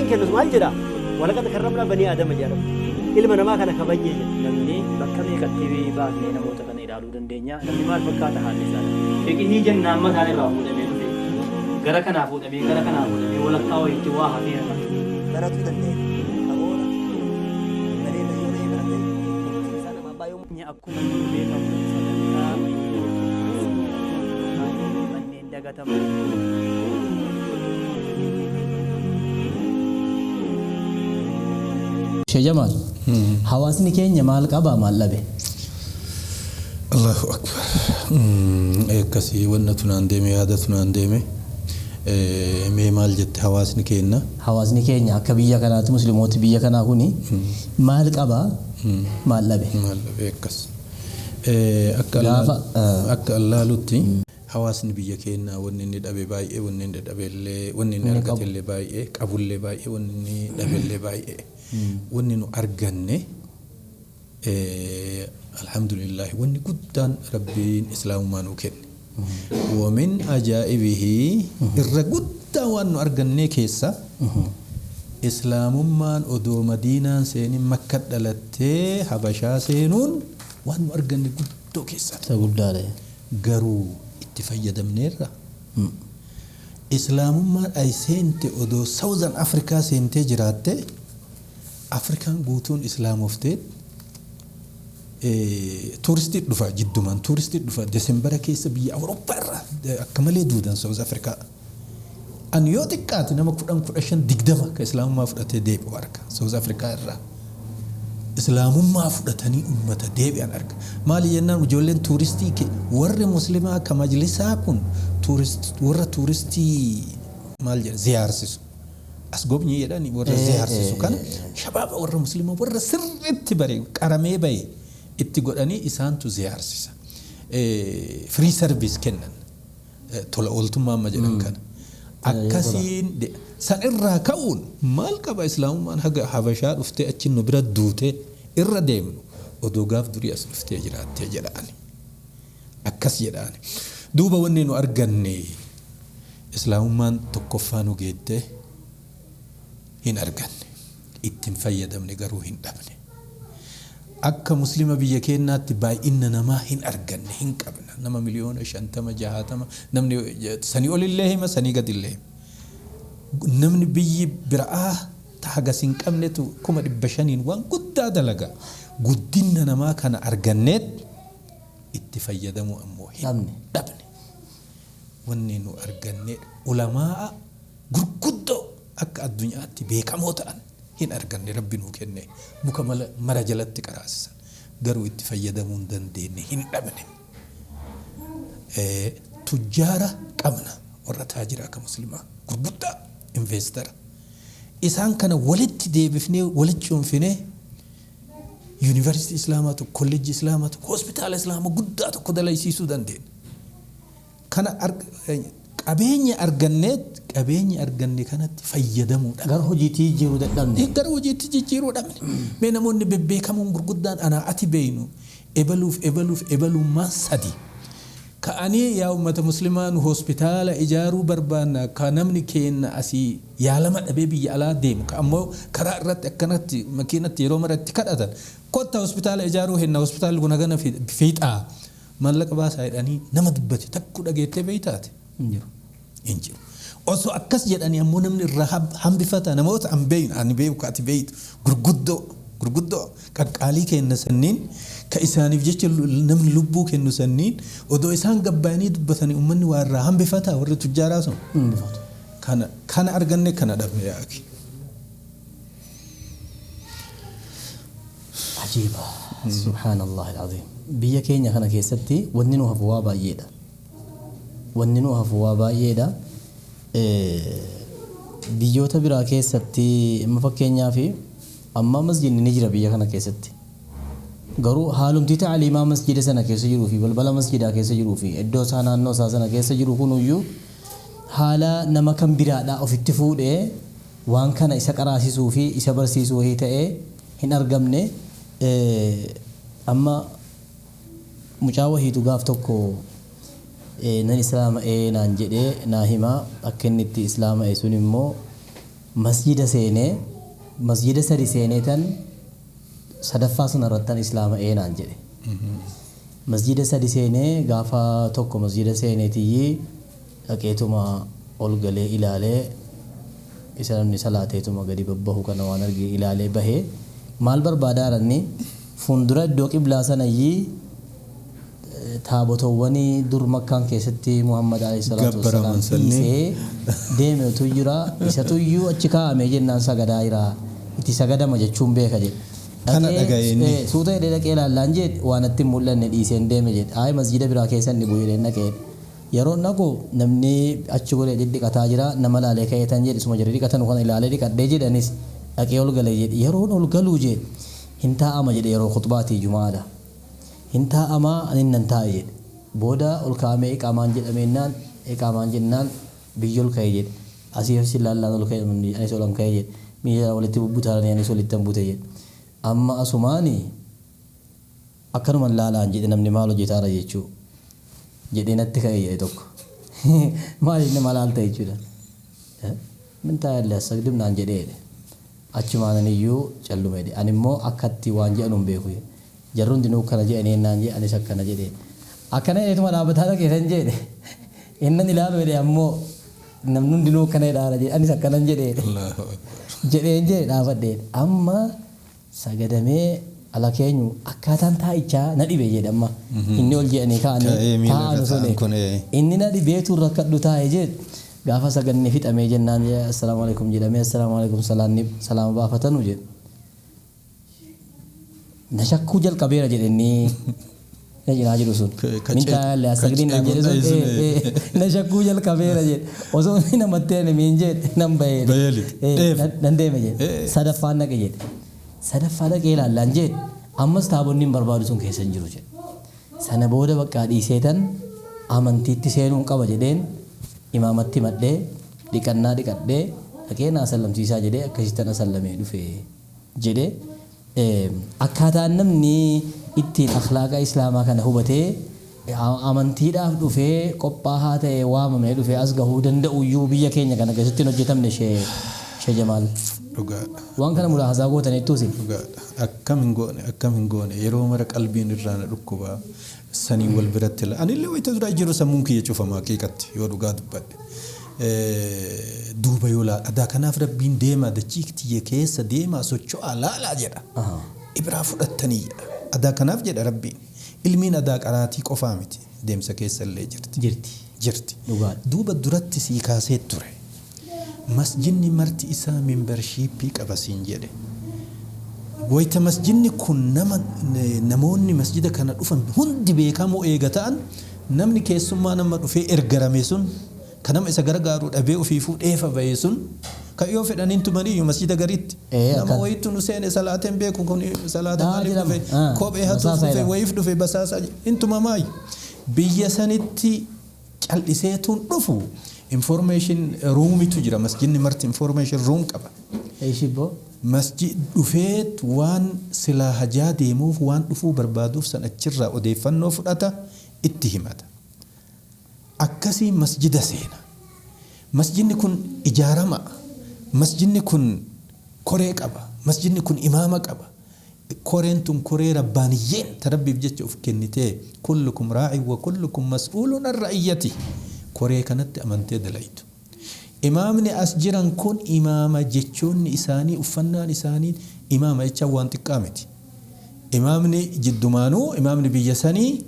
Rabbiin kennus maal jedha? Walaqad karramnaa banii Aadama jedha Rabbi. Ilma namaa kana kabajnee jedha. Namni bakka meeqatti baafnee namoota kana ilaaluu dandeenya? Namni maal fakkaata haalli isaa? Fiqhii jennaan mataan irraa fuudhamee dhufe. Gara kanaa fuudhamee gara kanaa fuudhamee walakkaa wayiitti waa hafee hafa. Baratuu danda'e. Karoora bareeda yoo ta'e barate murtii isaa nama abbaa yoo Akkuma jiru beekamu sagantaa yookaan manneen dagataman. Shee Jamaal, hawaasni keenya maal qaba maal dhabe? Allahu akbar. Akkasii wannatu naan deeme, yaadatu naan deeme. Mee maal jette, hawaasni keenya? Hawaasni keenya akka biyya kanaatti, Musliimooti biyya kanaa kuni maal qaba maal dhabe? Maal dhabe, akkas. Akka Gaafa akka allaalutti hawaasni biyya keenyaa wanni inni dhabe baay'ee, wanni inni dhabellee, wanni inni Inni qabu. argatellee baay'ee, qabullee baay'ee, wanni inni dhabellee baay'ee. Wanni nu arganne, alhamdulillah, wanni guddaan Rabbiin Islaamummaa nuu kenne. Wamin ajaa'ibihii irra guddaa waan nu argannee keessa, Islaamummaan odoo Madiinaan seenin Makka dhalattee Habashaa seenuun waan nu arganne guddoo keessaa Isa guddaadha. Garuu itti fayyadamneerra. Islaamummaan ay seente odoo Southern Africa seentee jiraatte, Afrikaan guutuun islaamoftee tuuristii dhufa, jiddumaan tuuristii dhufa. Desembara keessa biyya Awurooppaa irraa akka malee duudan South Africa. Ani yoo xiqqaate nama 10, 15, 20 ka Islaamummaa fudhatee deebi'u arga South Africa irraa. Islaamummaa fudhatanii ummata deebi'an arga. Maali jennaan, ijoolleen tuuristii warri Muslimaa ka majlisaa kun tuurist, warra tuuristii maal jedha, ziyaarsisu. As gobnyi jedhani, warra ziyaarsisu kana shabaaba warra Muslimaa warra sirriitti bare qaramee bahe itti godhanii isaantu ziyaarsisa. Free service kennan. Tola ooltummaa amma jedhan kana. Akkasiin san irraa ka'uun maal qaba, Islaamummaan haga Habashaa dhuftee achi nu bira duutee irra deemnu odoo gaaf durii as dhuftee jiraattee jedhaani. Akkas jedhaani. Duuba wanni nu arganne, Islaamummaan tokkoffaa nu geettee hin arganne. Ittiin fayyadamne, garuu hin dhabne. Akka Muslima biyya keenyaatti baay'ina namaa hin arganne, hin qabna. Nama miliyoona 50, 60, namni sanii olillee hima, sanii gadillee hima. Namni biyyi biraa hagas hin qabnetu 500,000n waan guddaa dalaga. Guddina namaa kana arganneet itti fayyadamuu ammoo hin Dhabne. dhabne. Wanni nu arganne, ulamaa'a gurguddoo akka addunyaatti beekamoo ta'an hin arganne. Rabbi nuu kenne, muka mara jalatti qaraasisan, garuu itti fayyadamuu hin dandeenye, hin dhabne. Tujjaara qabna, warra taajira akka Muslimaa gurguddaa, investara. Isaan kana walitti deebifnee, walitti cuunfinee, yuunivarsiitii Islaamaa tokko, kolleejjii Islaamaa tokko, hospitaala Islaamaa guddaa tokko dalaysiisuu dandeenya. Kana qabeenya arganneet, qabeenya arganne kanatti fayyadamuudha. Gara hojiitti jijjiiruu dadhabne. Gara hojiitti jijjiiruu dhabne. Mee namoonni bebbeekamoon gurguddaan anaa ati beeynu, ebaluuf ebaluuf ebalummaan sadi. Ka'anii, "Yaa ummata Muslimaa, nu hospitaala ijaaruu barbaanna, ka namni keenna asii yaalama dhabee biyya alaa deemu, ka ammoo karaa irratti akkanatti makiinatti yeroo mara itti kadhatan, kotta hospitaala ijaaruu henna, hospitaalli kun hagana fiixaa, maallaqa baasaa," jedhanii nama dubbate takku dhageettee beeytaate? Hin jiru. Hin jiru. Osoo akkas jedhanii ammoo namni irraa hambifata. Namoota an beeynu, ani beeku, ka ati beeytu, gurguddoo gurguddoo qaqqaalii kenna sanniin, ka isaaniif jecha namni lubbuu kennu sanniin, odoo isaan gabbaayanii dubbatanii ummanni waa irraa hambifata, warri tujjaaraa sun? Hambifatu. Kana arganne, kana dhabne, yaaki. Ajiiba! Subhaanallah alazim. Biyya keenya kana keessatti wanni nu hafu waa baay'eedha. Wanni nu hafu waa baay'eedha. Biyyoota biraa keessatti amma fakkeenyaaf amma masjidni ni jira biyya kana keessatti. Garuu haalumti ta'aliimaa masjida sana keessa jiruu fi balbala masjidaa keessa jiruu fi iddoo isaa naannoo isaa sana keessa jiru kunuyyuu haala nama kan biraadhaa ofitti fuudhee waan kana isa qaraasisuu fi isa barsiisuu wahii ta'ee hin argamne. Amma mucaa wahiitu gaaf tokko nan islaama'ee naan jedhee naa hima. Akka inni itti islaama'e sun immoo Masjida seenee, masjida sadi seenee tan sadaffaa sana irrattan islaama eenaan jedhe. Masjida sadi seenee, gaafa tokko masjida seeneetiyyii dhaqeetuma ol galee ilaalee, isa namni salaateetuma gadi babbahu kana waan arge ilaalee bahee, maal barbaadaa ranni fuuldura iddoo qiblaa sanayyii taabotowwan dur Makkaan keessatti Muhammad alayhi salaatu wassalaam gabbaraman sannii. Dhiisee deeme utuu jira, isatu iyyuu achi kaa'ame jennaan sagadaa jira, itti sagadama jechuun beeka jedhe. Kana dhaga'e inni. Suuta jedhee dhaqee ilaallaan jedhe, waan natti hin mul'anne dhiiseen deeme jedhe. Ayi, masjida biraa keessa inni bu'ee jedheen dhaqee. Yeroo dhaqu namni achi godhee dhidhiqataa jira, nama laalee ka'eetan jedhe, isuma jedhe dhiqatan kana ilaalee dhiqadhee jedhanis dhaqee ol gale jedhe. Yeroon ol galuu jedhe hin taa'ama jedhe, yeroo khutbaatii jumaadha. Hin taa'amaa, ani nan taa'e jedhe. Booda ol kaa'amee iqaamaan jedhameennaan, iqaamaan jennaan biyyi ol ka'e jedhe. Asii fi laallaan ol ka'e, anis ol ka'e jedhe. Miila walitti bubbutaaranii anis walitti bute jedhe. Amma asumaani akkanuma laalaan jedhe, namni maal hojjetaara jechuu jedhee natti ka'e jedhe tokko. Maaliif nama laalta jechuudha. Min taa'ellee as sagdib naan jedhee jedhe. Achumaan iyyuu callume jedhe. Ani immoo akkatti waan jedhan hin beeku jedhe. Jarri hundinuu akkana jedhanii naan jedhe, anis akkana jedhe. Akkana jedheetuma dhaabbataa dhaqee san jedhe. Innan ilaalu jedhe, ammoo namni hundinuu akkana jedhaara jedhe, anis akkanan jedhe. Allahu akbar. Jedheen jedhe dhaabadhe. Amma sagadamee ala keenyu akkaataan taa'ichaa na dhibe jedhe amma. Inni ol jedhanii Ka'ee kaa'anii miila irra taa'anu taa'an sun. kun. Inni na dhibeetu rakkadhu taa'e jedhe. Gaafa saganni fixamee jennaan assalaamu alaikum jedhamee, assalaamu alaikum salaanni salaama baafatanu jedhe. Na shakkuu jalqabeera jedhe inni na cinaa jiru sun. Min taa'ellee asagdiin naan jedhe sun na shakkuu jalqabeera jedhe. Osoo inni namatti hin himin jedhe nan bahee. Bahee jedhe. Nan deeme jedhe. Sadaffaan dhaqe jedhe. Sadaffaa dhaqee ilaallaan jedhe, ammas taabonni hin barbaadu sun keessa hin jiru jedhe. Sana booda bakka dhiiseetan amantiitti seenuun qaba jedheen imaamatti madhee dhiqannaa dhiqadhee dhaqee naa sallamsiisaa jedhee akkasittan asallamee dhufe jedhee. Akkaataan namni ittiin akhlaaqa islaamaa kana hubatee amantiidhaaf dhufee qophaa'aa ta'e waamamee dhufee as gahuu danda'u iyyuu biyya keenya kana keessatti hin hojjetamne, shee Jamaal. Dhugaadha. Waan kana mulaahasaa gootaniittuusi. Dhugaadha. Akkam hin goone, akkam hin goone, yeroo mara qalbiin irraa na dhukkuba, sanii wal biratti la. Anillee wayita duraa jiru sammuun kiyya cufama haqiiqatti yoo dhugaa dubbadhe. Duuba yoo laa adaa kanaaf Rabbiin deemaa dachii tiyya keessa deemaa socho'aa laalaa jedha. Ibraa fudhattanii jedha. Adaa kanaaf jedha Rabbiin. Ilmiin adaa qaraatii qofaa miti, deemsa keessa illee jirti. Jirti. Jirti. Dhugaadha. Duuba duratti sii kaasee ture. Masjidni marti isaa membership qaba siin jedhe. Wayita masjidni kun nama namoonni masjida kana dhufan hundi beekamoo eega ta'an, namni keessummaa nama dhufee ergarame sun, kan nama isa gargaaru dhabee ofiifuu dheefa bahee sun, kan yoo fedhaniin tumaniyyuu masjida gariitti nama wayiitu nu seene, salaateen beeku kun salaata Daa maaliif jedhama. dhufe, kophee hatuuf basaasa dhufe, jedhama. wayiif dhufe, basaasaa hin tumamaayu. Biyya sanitti cal'iseetuun dhufu information roomitu jira, masjidni marti information room qaba. Eeshibboo. Masjid dhufeet waan silaa hajaa deemuuf waan dhufuu barbaaduuf san achirraa odeeffannoo fudhata, itti himata. Akkasii masjida seena. Masjidni kun ijaarama. Masjidni kun koree qaba. Masjidni kun imaama qaba. Koreen tun koree rabbaaniyyeen ta Rabbiif jecha of kennitee, kullukum raa'in wa kullukum mas'uulun an ra'iyyati. Koree kanatti amantee dalaytu. Imaamni as jiran kun imaama jechoonni isaanii, uffannaan isaanii imaama jechaan waan xiqqaa miti. Imaamni jiddumaanuu, imaamni biyya sanii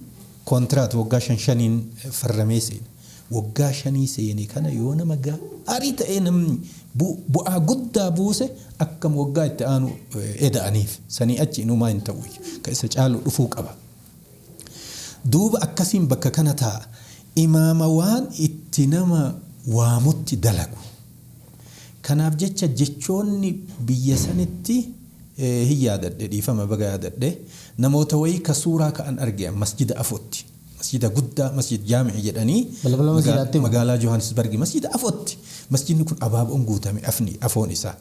kontiraat waggaa shan shaniin farramee seena. Waggaa shanii seene kana yoo nama gaarii ta'ee namni bu'aa guddaa buuse akkam waggaa itti aanu eda'aniif, sanii achi inumaa hin ta'u, ka isa caalu dhufuu qaba. Duuba akkasiin bakka kana taa'a. Imaama waan itti nama waamutti dalagu. Kanaaf jecha jechoonni biyya sanitti hin yaadadhe, dhiifama, baga yaadadhe, namoota wayii ka suuraa ka'an arge masjida afotti. Masjida guddaa, masjid jaami'i jedhanii Balbala masjidaatti moo? Magaalaa Johannesburg masjida afotti. Masjidni kun abaaboon guutame afni afoon isaa.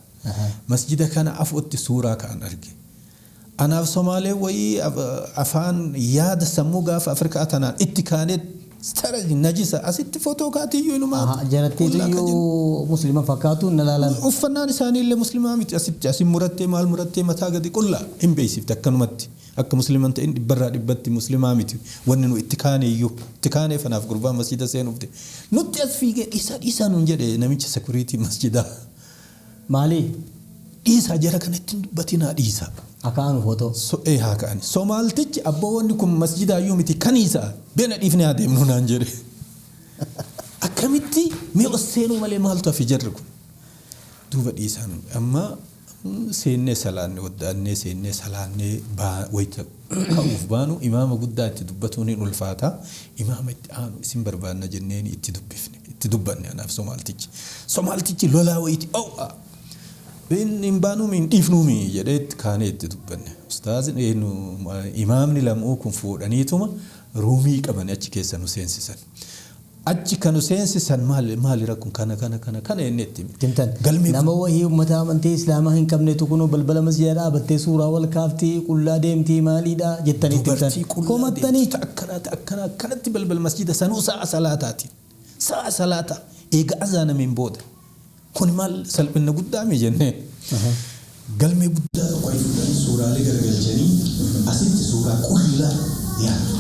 Masjida kana afotti suuraa ka'an arge. Anaaf Somaalee wayii afaan yaada sammuu gaafa Afrikaa tanaan itti kaanee Stara najisa asitti footoo kaatiyyuu inumaa. Jaratteetu iyyuu muslima fakkaatu na laalan. Uffannaan isaanii illee muslimaa miti asitti asin murattee maal murattee mataa gadi qullaa hin beeksifte akkanumatti akka musliman ta'in dhibbarraa dhibbatti muslimaa miti wanni nu itti kaane iyyuu itti kaanee fanaaf gurbaa masjida seenuuf de nutti as fiigee dhiisaa dhiisaa nuun jedhe namicha security masjidaa. Maali? Dhiisaa jara kanatti hin dubbatinaa dhiisaa. Akaanu footoo. So, haa ka'ani. Somaaltichi abboo wanni kun masjidaayyuu miti kaniisa beena dhiifnee haa deemnu naan jedhe. Akkamitti mee ol seenuu malee maaltu hafe jarri kun? Duuba dhiisaan amma seennee salaanne waddaannee seennee salaannee wayita ka'uuf baanu imaama guddaa itti dubbatuun hin ulfaata. Imaama itti aanu isin barbaanna jenneen itti dubbifne itti dubbanne anaaf Somaaltichi. Somaaltichi lolaa wayiiti oo'a. Hin baanuumi hin dhiifnuumi jedhee itti kaanee itti dubbanne. Ustaazin imaamni lamuu kun fuudhaniituma roomii qaban achi keessa nu seensisan. Achi kan nu seensisan maali maali rakkoon kana kana kana kana inni itti hime. Timtan. Galmee Nama wahii uummata amantii islaamaa hin qabnetu kunoo balbala masjidaa dhaabattee suuraa wal kaaftii qullaa deemtii maaliidha jettanii timtan. Dubartii qullaa Komattanii. deemtu akkanaa akkanaa akkanatti balbal masjida sanuu sa'a salaataati. Sa'a salaataa eega azaanameen booda. Kun maal salphina guddaa mi jennee. Galmee guddaa tokko ayi fuudhanii suuraalee garagalchanii asitti suuraa qullaa yaadu.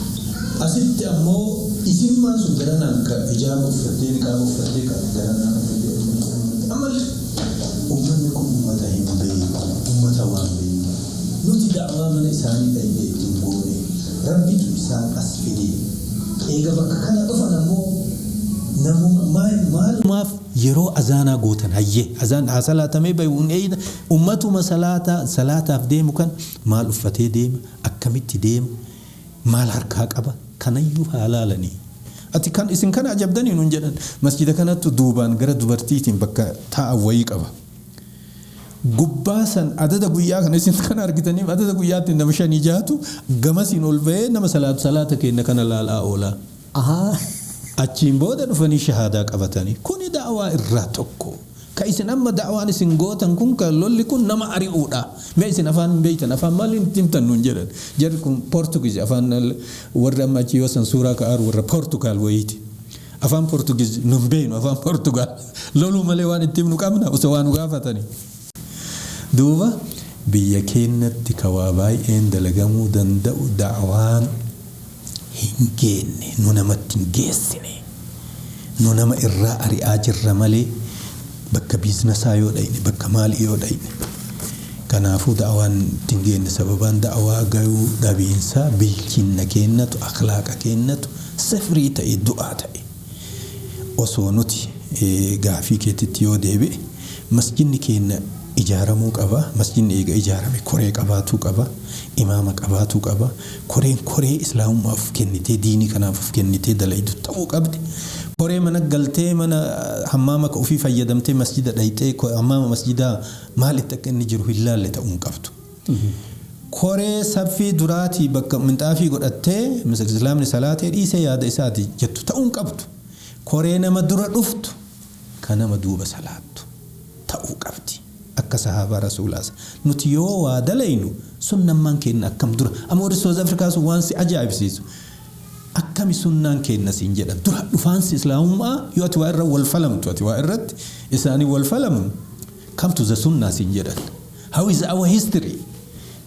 Asitti ammoo isimmaan sun garanaan ka hijaaba uffattee niqaaba uffattee ka garanaan uffattee ammallee uummanni kun uummata hin beeku uummata waan beeku nuti da'waa mana isaanii dhaqnee ittiin goone rabbitu isaan as fide eega bakka kana dhufan ammoo namuma maalumaaf yeroo azaanaa gootan hayyee azaan haa salaatamee bayu eeyda ummatuma salaataa salaataaf deemu kan maal uffatee deema akkamitti deema maal harkaa qaba kanayyuu haa laalanii. Ati kan isin kana ajabdanii nuun jedhan masjida kanattu duubaan gara dubartiitiin bakka taa'an wayii qaba. Gubbaa san adada guyyaa kana isin kana argitaniif adada guyyaatti nama shanii jaatu gamasiin ol ba'ee nama salaatu salaata kenna kana laalaa oolaa. Achiin booda dhufanii shahaadaa qabatanii kuni da'waa irraa tokko. Ka isin amma da'waan isin gootan kun ka lolli kun nama ari'uudha. Mee isin afaan hin beektan afaan maaliin itti himtan nuun jedhan. Jarri kun Poortugiiz afaan warri amma achi yoo san suuraa ka'aaru warra Poortugaal wayiiti. Afaan Poortugiiz nun beeknu afaan Poortugaal loluu malee waan itti himnu qabna osoo waa nu gaafatanii. Duuba biyya keenyatti ka waa baay'een dalagamuu danda'u da'waan hin geenne nu namatti hin geessine nu nama irraa ari'aa jirra malee bakka biizinasaa yoo dhayne bakka maalii yoo dhayne. Kanaafuu da'waan itti hin geenne sababaan da'waa gayuu dhabiinsaa bilchinna keenyatu akhlaaqa keenyatu sifrii ta'e du'aa ta'e. Osoo nuti gaafii keetitti yoo deebi'e masjidni keenya ijaaramuu qaba. Masjidni eega ijaarame koree qabaatuu qaba. Imaama qabaatuu qaba. Koreen koree islaamummaaf kennitee diinii kanaaf of kennitee dalaydu ta'uu qabdi. Koree mana galtee mana hammaama ka ofii fayyadamtee masjida dhayxee hammaama masjidaa maalitti akka inni jiru hin laalle ta'uu hin qabdu. Koree saffii duraatii bakka minxaafii godhattee islaamni salaatee dhiisee yaada isaati jettu ta'uu hin qabdu. Koree nama dura dhuftu ka nama duuba salaattu ta'uu qabdi. Akka sahaabaa rasuulaas. Nuti yoo waa dalaynu sunnammaan keenya akkam dura. Amma warri South Afrikaa sun waan si ajaa'ibsiisu. Akkami sunnaan keenya siin jedhan dura dhufaansi islaamummaa yoo ati waa irra wal falamtu ati waa irratti isaanii wal falamu come to the sunnaa siin jedhan. How is our history?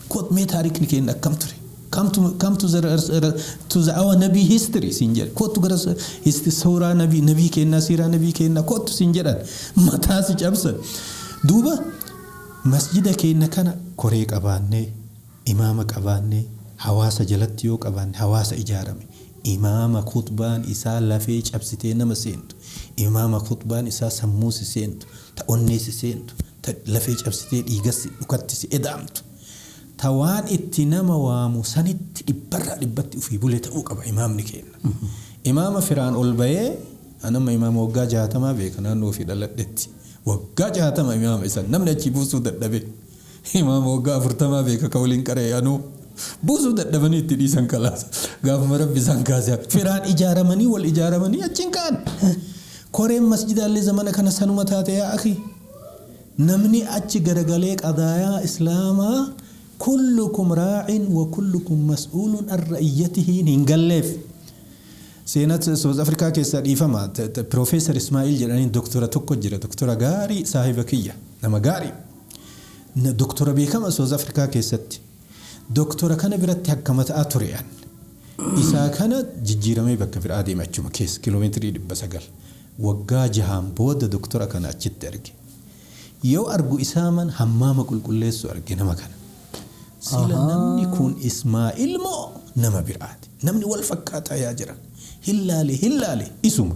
Kot mee taarikni keenya akkam ture? Come to the our nabi history siin jedhan. Kottu gara suuraa nabii nabii keenyaa siiraa nabii keenyaa kottu siin jedhan mataa si cabsan. Duuba masjida keenya kana koree qabaannee imaama qabaannee hawaasa jalatti yoo qabaanne hawaasa ijaarame imaama khutbaan isaa lafee cabsitee nama seentu imaama khutbaan isaa sammuu si seentu ta onnee si seentu ta lafee cabsitee dhiigas dhukatti si edaamtu ta waan itti nama waamu sanitti dhibbarraa dhibbatti ofii bule ta'uu qaba imaamni keenya. Imaama firaan ol bahee anamma imaama waggaa 60 beeka naannoo ofii dhaladhetti waggaa 60 imaama isan namni achi buusuu dadhabe imaama waggaa 40 beeka ka waliin qaree anuu buusuu dadhabanii itti dhiisan kalaas gaafuma rabbi isaan kaase firaan ijaaramanii wal ijaaramanii achiin ka'an. Koreen masjidaallee zamana kana sanuma taate yaa akhi. Namni achi garagalee qadaayaa islaamaa kullukum raacin wa kullukum mas'uulun an ra'iyyatihi hin galleef. Seenaa South Africa keessaa dhiifama. Piroofeesar Ismaa'il jedhanii doktora tokko jira. Doktora gaarii, saahiba kiyya, nama gaarii. Doktora beekama South Africa keessatti. Doktora kana biratti akkama ta'aa ture an. Isaa kana jijjiiramee bakka biraa deeme, achuma keessa kiiloomeetirii 900. Waggaa 6n booda doktora kana achitti arge. Yoo argu isaa man hammaama qulqulleessu arge nama kana. Sila namni kun Ismaa'il moo nama biraati? Namni wal fakkaataa yaa jiran. Hin laale, hin laale, isuma.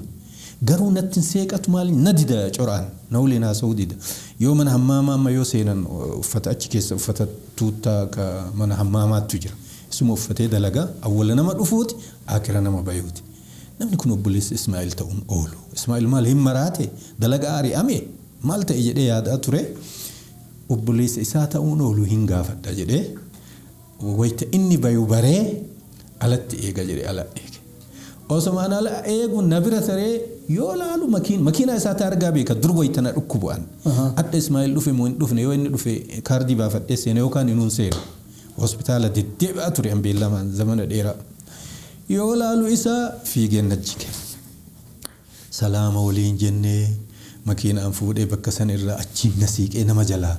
Garuu natti hin seeqatu, maali na dida, coraan na waliin haasa'uu dida. Yoo mana hammaamaa amma yoo seenan uffata achi keessa uffata tuuttaa ka mana hammaamaattu jira. Isuma uffatee dalagaa, awwala nama dhufuuti, akira nama bayuuti. Namni kun obboleessa Ismaa'il ta'uun oolu. Ismaa'il maal hin maraate, dalagaa ari'ame, maal ta'e jedhee yaadaa ture. Obboleessa isaa ta'uun oolu, hin gaafadha jedhee wayita inni bayu baree alatti eega jedhee ala eege. Osoma ana ala eegu na bira taree yoo laalu makiinaa isaa taargaa beeka, dur wayita na dhukkubu an. Adda Ismaa'il dhufe moo hin dhufne? Yoo inni dhufe kaardii baafadhee seena yookaan inuun seenu. Hospitaala deddeebi'aa ture an beellamaan zamana dheeraa. Yoo laalu isaa fiigeen na jige. Salaama waliin jennee makiinaan fuudhee bakka san irraa achiin na siiqee, nama jalaa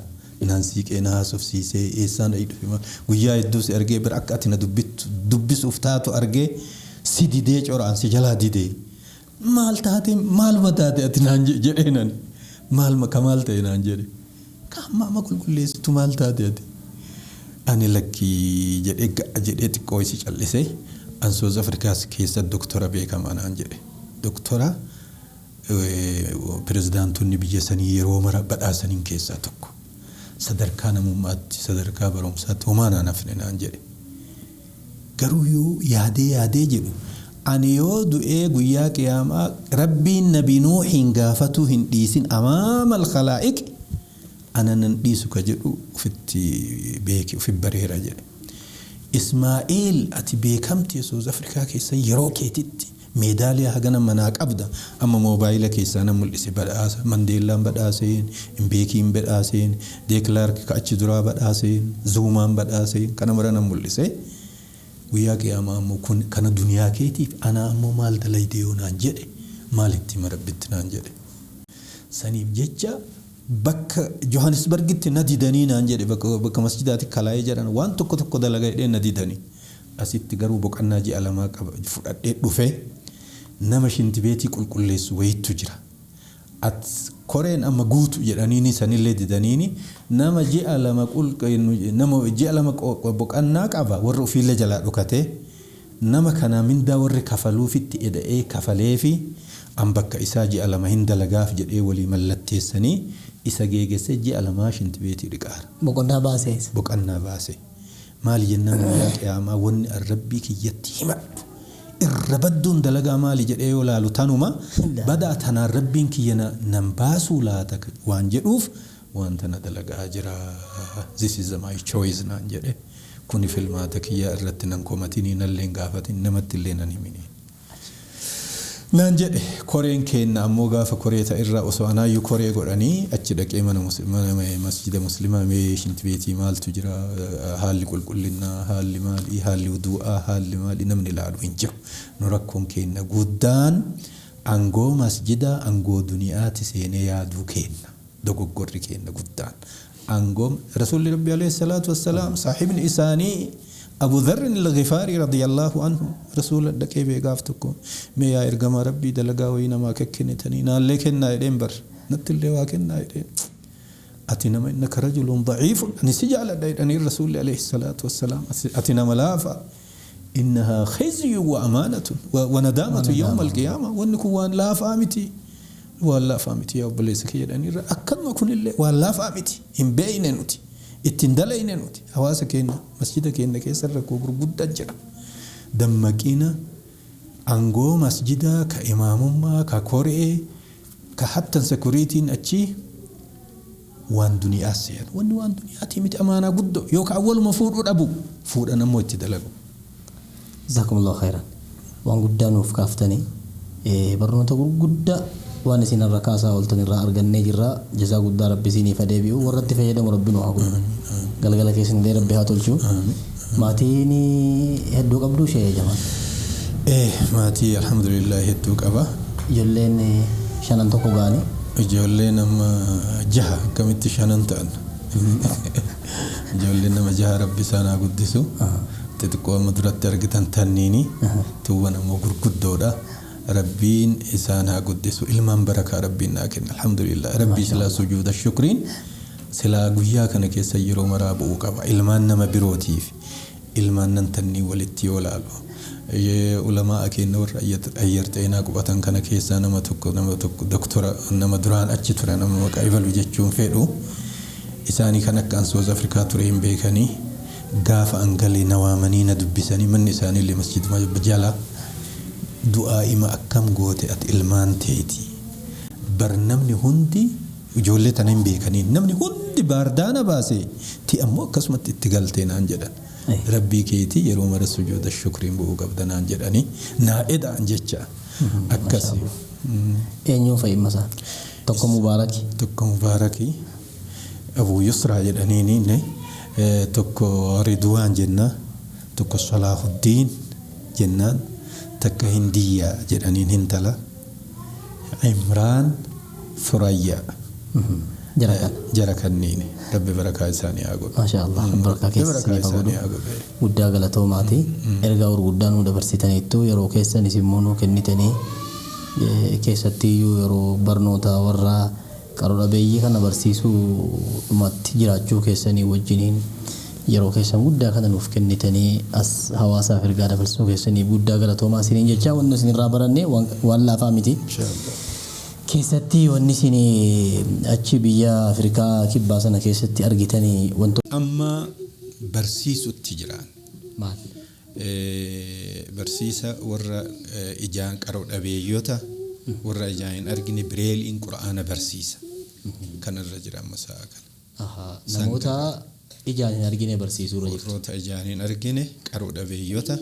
naan siiqee, na haasofsiisee, eessaan ayi dhufe, maal, guyyaa hedduu si argee bira akka ati na dubbisuuf taatu argee si didee, coraan si jalaa didee, maal taate, maaluma taate ati naan jedhee nani, maal ka maal ta'e naan jedhe, ka hammaama qulqulleessitu, maal taate ati? Ani lakkii jedhee ga'a jedhee xiqqoo isi cal'isee, an South Africaas keessa doktora beekamaa naan jedhe. Doktora pirezidaantonni biyya sanii yeroo mara badhaasaniin keessaa tokko. Sadarkaa namummaatti, sadarkaa barumsaatti homaa naan hafne naan jedhe. Garuu yoo yaadee yaadee jedhu, ani yoo du'ee guyyaa qiyaamaa Rabbiin Nabi Nuuhiin gaafatuu hin dhiisin amaamal khalaa'iq, ana nan dhiisu ka jedhu ofitti beeke, ofi bareera jedhe. Ismaa'eel, ati beekamtii South Africa keessa yeroo keetitti meedaaliyaa hagana manaa qabda, amma moobaayila keessaa nan mul'ise, badhaasa Mandeellaan badhaaseen, Mbeekiin badhaaseen, Deeklaark ka achi duraa badhaaseen, Zuumaan badhaaseen, kana mara nan mul'ise. Guyyaa qiyaamaa ammoo kun kana duniyaa keetiif anaa ammoo maal dalayde yoo naan jedhe, maal itti hima Rabbitti naan jedhe. Saniif jecha bakka Johannesburgitti na didanii naan jedhe, bakka masjidaati kalaayee jedhan, waan tokko tokko dalaga jedhee na didanii. Asitti garuu boqonnaa ji'a 2 qaba fudhadhee dhufe, nama shintibeetii qulqulleessu wayittu jira. At koreen amma guutu jedhaniini sanillee didaniini, nama ji'a 2 nama ji'a 2 boqonnaa qaba, warra ofiillee jalaa dhokatee, nama kana mindaa warri kafaluufitti eda'ee kafaleefi, an bakka isaa ji'a 2 hin dalagaaf jedhee walii mallatteessanii isa geegessee ji'a 2 shintibeetii dhiqaara. Boqonnaa baasee. Boqonnaa baase. Maali jennaan, guyyaa qiyaamaa wanni an Rabbii kiyyatti himadhu irra badduun dalagaa maali jedhee yoo laalu tanuma, badaa tanaan Rabbiin kiyya nan baasuu laata waan jedhuuf waan tana dalagaa jira. This is my choice naan jedhe. Kuni filmaata kiyyaa, irratti nan komatinii, nallee hin gaafatin, namatti illee nan himini naan jedhe. Koreen keenna ammoo gaafa koree ta'e irraa osoo anaayyuu koree godhanii achi dhaqee mana masjida muslimaa mee shintibeetii maaltu jira, haalli qulqullinnaa, haalli maalii, haalli wuduu'aa, haalli maalii, namni ilaalu hin jiru. Nu rakkoon keenna guddaan angoo masjida angoo duniyaati seenee yaaduu keenna, dogoggorri keenna guddaan. Angoo Rasuulli Rabbi alayhi salaatu wassalaam, saahibni isaanii Abu Dharrin al-Ghifaarii radiyallahu anhu Rasuula dhaqee bee gaaf tokko, mee yaa ergamaa Rabbii, dalagaa wayii namaa kennitanii naallee kennaa jedheen, bar natti illee waa kennaa jedheen. Ati nama innaka rajulun daciifun, ani si jaaladha jedhanii Rasuulli alayhi salaatu wassalaam, ati nama laafa, innahaa khizyun wa amaanatun wa nadaamatu yawma alqiyaama, wanni kun waan laafaa miti, waan laafaa miti yaa obboleessa kiyya jedhaniirra. Akkanuma kunillee waan laafaa miti, hin beeyne nuti, ittiin dalayne nuti. Hawaasa keenya, masjida keenya keessa rakkoo gurguddaa jira. Dammaqina angoo masjidaa ka imaamummaa, ka koree, ka hattan security'n achi waan duniyaa seenu, wanni waan duniyaatii miti, amaanaa guddoo yookaan awwaluma fuudhuu dhabu, fuudhan ammoo itti dalagu. Jazakumullahu khairan. Waan guddaa nuuf kaaftanii, barnoota gurguddaa waan isin irra kaasaa ooltan irraa argannee jirra. Jazaa guddaa Rabbi isiniif haa deebi'u. Warra itti fayyadamu Rabbi nu haa godhu. Galgala keessan illee Rabbi haa tolchu. Maatiin hedduu qabdu ishee jamaan? Maatii alhamdulillah hedduu qaba. Ijoolleen shanan tokko ga'anii. Ijoolleen amma jaha, akkamitti shanan ta'an? Ijoolleen nama jaha, rabbi isaan haa guddisu. Xixiqqoo amma duratti argitan tanniini. Tuwwan ammoo gurguddoodha. Rabbiin isaan haa guddisu. Ilmaan barakaa rabbiin naa kenna. Alhamdulillah. Rabbii silaa sujuuda shukriin silaa guyyaa kana keessa yeroo maraa bu'uu qaba. Ilmaan nama birootiif ilmaan nan tannii walitti yoo laalu. Ulamaa keenya warra ayyar xeenaa qubatan kana keessaa nama tokko doktora, nama duraan achi ture, nama maqaa ibalu jechuun fedhu, isaanii kan akka an South Africa ture hin beekanii, gaafa an galee na waamanii na dubbisanii, manni isaanii illee masjiduma jala, du'aa ima akkam goote ati ilmaan teeti bar, namni hundi ijoollee tana hin beekanii, namni hundi baardaana baase ti ammoo akkasumatti itti galtee naan jedhan. Rabbii keetii yeroo mara sujuuda shukriin bu'uu qabda naan jedhanii naa eda'an jecha akkasi. Eenyuun fa'i masaa? Tokko Mubaaraki. Tokko Mubaarakii, Abuu Yusraa jedhaniini, tokko Ridwaan jenna, tokko Salaahuddin jennaan, takka Hindiyyaa jedhaniin hintala, Imraan, Surayyaa. Jara kana. Jara kanniini rabbi barakaa isaanii haa godhu. Maasha Allah, barakaa keessa barakaa isiniif haa isaanii godhu. haa godhu. Guddaa galatoomaati. Ergaa gurguddaa nuu dabarsitaniittu, yeroo keessanis immoo nuu kennitanii, keessattiyyuu yeroo barnoota warra qaroo dhabeeyyii kana barsiisuu dhumatti jiraachuu keessanii wajjiniin yeroo keessan guddaa kana nuuf kennitanii as hawaasaaf ergaa dabarsuu keessanii guddaa galatoomaa isiniin jechaa, wanni isinirraa baranne waan laafaa miti. Keessatti wanni isin achi biyya Afrikaa Kibbaa sana keessatti argitanii wantoota Amma barsiisutti jiraan. Maal? Barsiisa warra ijaan qaroo dhabeeyyota, warra ijaan hin argine bireeliin qura'aana barsiisa. Kanarra jira amma sa'a kana. Namoota ijaan hin argine barsiisuu irra jirtu. Warroota ijaan hin argine, qaroo dhabeeyyota,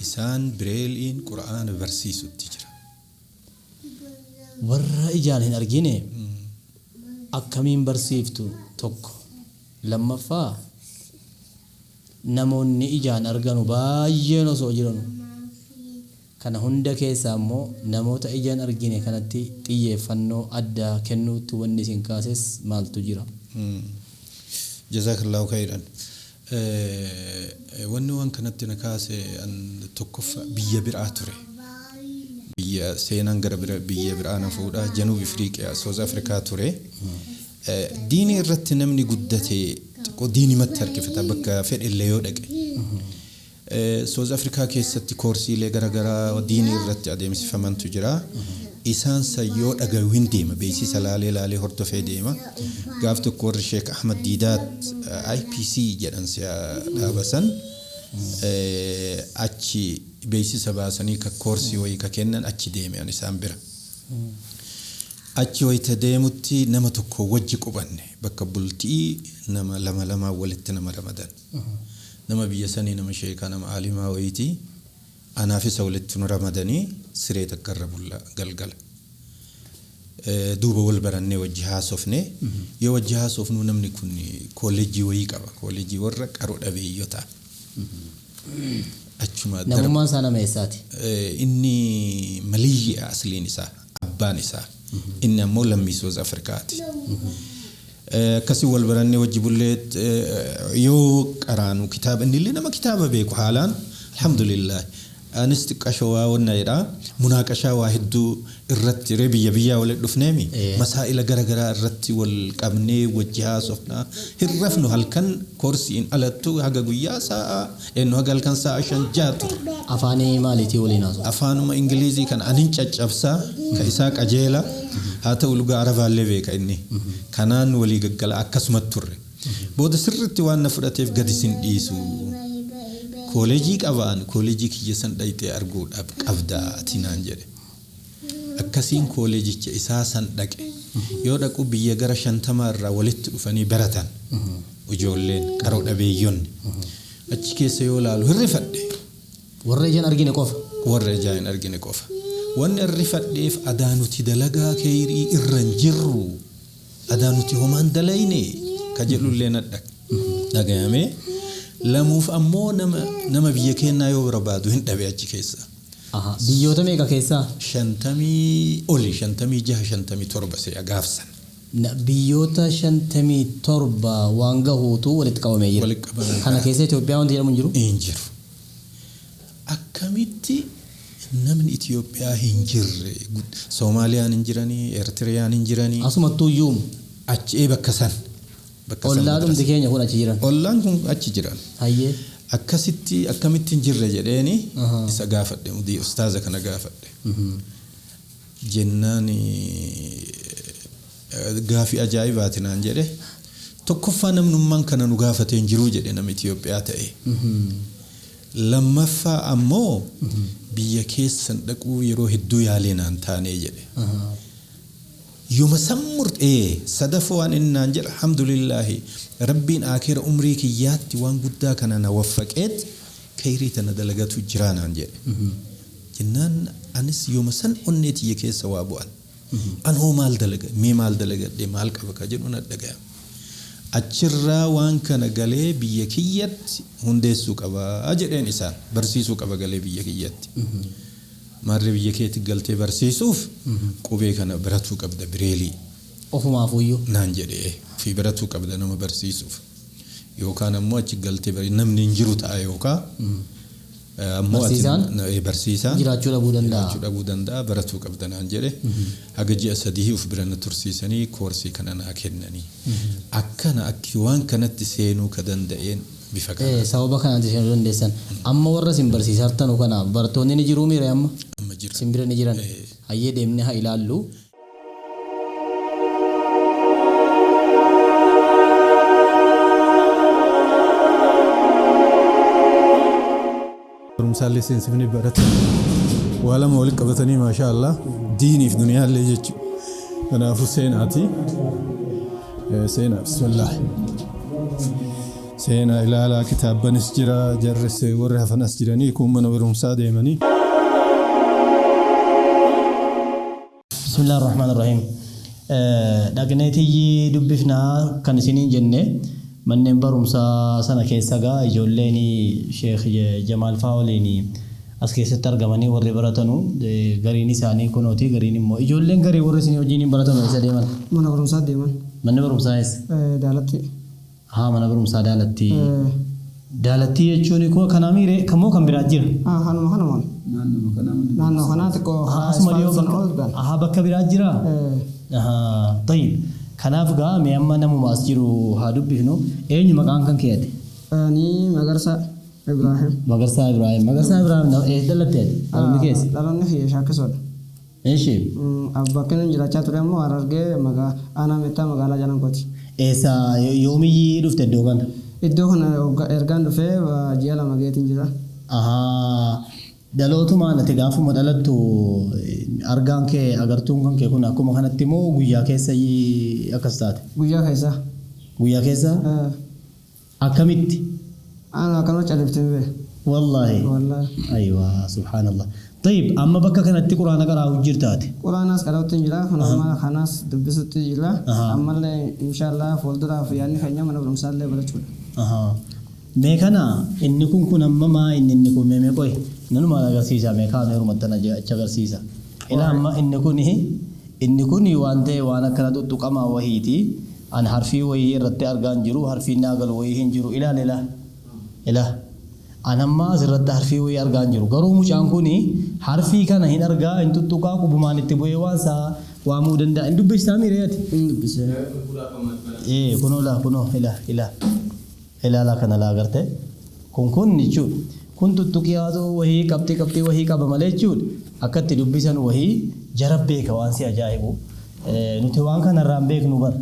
isaan bireeliin qura'aana barsiisutti jira. Warra ijaan hin argine akkamiin barsiiftu tokko? Lammaffaa, namoonni ijaan arganu baay'een osoo jiranu, kana hunda keessaa immoo namoota ijaan argine kanatti xiyyeeffannoo addaa kennuutti wanni isin kaases maaltu jira? Jazakallahu khairan. Wanni waan kanatti na kaase tokkoffaa biyya biraa ture. Biyya seenaan gara bira biyya biraa na fuudha, Januub Ifriiqiyaa, South Africa ture. Diinii irratti namni guddate xiqqoo diinimatti harkifata bakka fedhe illee yoo dhaqe. South Africa keessatti koorsiilee garaagaraa diinii irratti adeemsifamantu jira. Isaan san yoo dhagayu hin deema, beeksisa laalee laalee hordofee deema. Gaaf tokko warri Sheek Ahmad Diidaat IPC jedhan si'a dhaaba san achi beeksisa baasanii ka koorsii wayii ka kennan, achi deeme ani isaan bira. Achi wayita deemutti nama tokko wajji qubanne, bakka bultii nama lama lamaan walitti nama ramadan. Nama biyya sanii, nama sheekaa, nama aalimaa wayitii, anaaf isa walitti nu ramadanii siree takka irra bulla galgala. Duuba wal barannee wajji haasofne. Yoo wajji haasofnu namni kun koollejjii wayii qaba, koollejjii warra qaroo dhabeeyyotaa. Achuma Namummaan isaa nama eessaati? Inni Maliyyi asliin isaa, abbaan isaa. Inni ammoo lammii South Africaati. Akkasii wal barannee wajji bullee, yoo qaraanu kitaaba, inni illee nama kitaaba beeku haalaan, alhamdulillah. Anis xiqqasho waa wanna jedha, munaaqashaa waa hedduu irratti ree biyya biyyaa walitti dhufneemi, masaa'ila gara garaa irratti wal qabnee wajji haasofna. Hin rafnu halkan, koorsiin alattu haga guyyaa sa'a eenyu, haga halkan sa'a 5, 6 ture. Afaanii maaliitii waliin haasoftu? Afaanuma Ingilizii kan anin caccabsaa ka isaa qajeela haa ta'u, lugaa Arabaallee beeka inni. Kanaan walii gaggala akkasumatti turre. Booda sirriitti waan na fudhateef gadi sin dhiisu. Kooleejii qabaan, kooleejii kiyya san dhayxee arguudhaaf qabda ati naan jedhe. Akkasiin kooleejicha isaa san dhaqe. Yoo dhaqu biyya gara 50 irraa walitti dhufanii baratan. Ijoolleen qaroo dhabeeyyonni. Achi keessa yoo laalu hirrifadhe. Warra ijaan argine qofa. Warra ijaan hin argine qofa. Wanni hirrifadheef adaa nuti dalagaa keeyrii irra hin jirru. Adaa nuti homaan dalayne ka jedhullee na dhagayame. Lamuuf ammoo nama biyya keenyaa yoo barbaadu hin dhabe achi keessa. Biyyoota meeqa keessaa? 50 oli, 56, 57 se'a gaafsan. Biyyoota 57 waan gahuutu walitti qabamee jira. Walitti qabamee Kana keessa Itoophiyaa wanti jedhamu hin jiru? Hin jiru. Akkamitti namni Itoophiyaa hin jirre? Soomaaliyaan hin jiranii, Eertiriyaan hin jiranii. Asumattuu iyyuu Achi bakka san. Bakka san Ollaan dhumti keenya kun achi jiran. Ollaan kun achi jiran. Hayyee. Akkasitti akkamitti hin jirre jedheeni isa gaafadhe, mudii ustaaza kana gaafadhe. Jennaan gaafii ajaa'ibaati naan jedhe. Tokkoffaa namnummaan kana nu gaafatee hin jiruu jedhe nama Itoophiyaa ta'e. Lammaffaa ammoo biyya keessan dhaquu yeroo hedduu yaalee naan taanee jedhe. Yoma san murtee sadaffaa waan inni naan jedhe, alhamdulillaahi, rabbiin akira umrii kiyyaatti waan guddaa kana na waffaqeet kayrii tana dalagatu jiraa naan jedhe. Jennaan anis yoma san onnee tiyya keessa waa bu'an. An hoo maal dalaga, mee maal dalagadhe, maal qaba ka jedhu na dhagaya. Achirraa waan kana galee biyya kiyyatti hundeessuu qaba jedheen, isaan barsiisuu qaba galee biyya kiyyatti. Maarree biyya keetti galtee barsiisuuf qubee kana baratuu qabda, bireelii. Ofumaafuyyuu. Naan jedhee fi baratuu qabda nama barsiisuuf. Yookaan ammoo achi galtee namni hin jiru ta'a yookaan ammoo Barsiisaan? Barsiisaan Jiraachuu dhabuu danda'a. Jiraachuu dhabuu danda'a, baratuu qabda naan jedhe. Haga ji'a 3 of bira na tursiisanii koorsii kana naa kennanii. Akkana akki waan kanatti seenuu ka danda'een bifa kana. Sababa kanaatti seenuu dandeessan. Amma warra isin barsiisaa jirtanu kana barattoonni ni jiruu miire amma? Amma jira. Isin bira ni jiran. Hayyee, deemnee haa ilaallu. Barumsaallee seensifnee baratan. Waa lama walitti qabatanii, maashaa Allah, diiniif duniyaallee jechuudha. Kanaafuu seenaati. Seenaa, bismillah. Seenaa ilaalaa, kitaabbanis jira, jarris warri hafan as jiranii kun mana barumsaa deemanii. Bismillah ar-Rahmaan ar-Rahiim. Dhaqneetiyyi dubbifnaa kan isiniin jenne manneen barumsaa sana keessa gaa ijoolleen Sheekh Jamaal faa waliin as keessatti argamanii warri baratanu gariin isaanii kunooti, gariin immoo ijoolleen garii warri isinii wajjin baratanu eessa deeman? Mana barumsaa deeman. Manni barumsaa eessa? Daalatti. Haa, mana barumsaa Daalatti. Daalattii jechuun koo kanaa miiree kamoo kan biraa jira? Kanuma kanumaan. Naannoo kanaa xiqqoo karaa Asuma dhiyoo ispaaltii bakka ol gaala. Ahaa, bakka biraa jira? Ahaa, tayyib. Kanaaf gaa mee amma namuma as jiru haa dubbifnu. Eenyu maqaan kan keeti? Ani Magarsaa Ibrahim. Magarsaa Ibrahim. Magarsaa Ibrahim eessa dhalatte ati? Dhaloonni keessa? Dhaloonni kiyya Shaakkisoodha. Eshi. Bakki inni jiraachaa ture immoo Harargee aanaa Meettaa magaalaa Jalanqooti. Eessa yoomiyyii dhufte iddoo kana? Iddoo kana ergaan dhufee ji'a 2 geetiin jira. Ahaa. Dhalootumaan ati gaafuma dhalattu argaan kee, agartuun kan kee kun akkuma kanatti moo guyyaa keessa akkas taate? Guyyaa keessa. Guyyaa keessa? Akkamitti? Ana akkanuma califtee bee. Wallaahi. Wallaahi. Aywa, subhaanallah. Tayyib, amma bakka kanatti quraana qaraa'u jirtaate. Quraanaas qara'utti jira, kun kanaas dubbisutti jira. Ammallee inshaallah fuulduraaf yaadni keenya mana barumsaallee barachuudha. Mee kana inni kun amma maa inni kun mee qoy nanumaan agarsiisa, mee kaameerumatti na achi agarsiisa. Ila amma inni kun waan ta'e waan akkana tuttuqamaa wahiiti. An harfii wayii irratti argaa hin jiru, harfiin naa galu wayii hin jiru. Ilaal, ilaa ilaa, an amma asirratti harfii wayii argaa hin jiru. Garuu mucaan kun harfii kana hin argaa, hin tuttuqaa, qubumaan itti bu'ee waan isaa waamuu danda'a. Hin dubbistaa miiree ati? Hin dubbisee. Ee, kunoo laa, kunoo ilaa ilaa ilaalaa kana laa, agarte kun jechuudha. Kun tuttuqiyaatu wahii qabxii qabxii wahii qaba malee jechuudha. Akka itti dubbisan wahii jara beeka. Waan si ajaa'ibu, nuti waan kanarraa hin beeknu bara.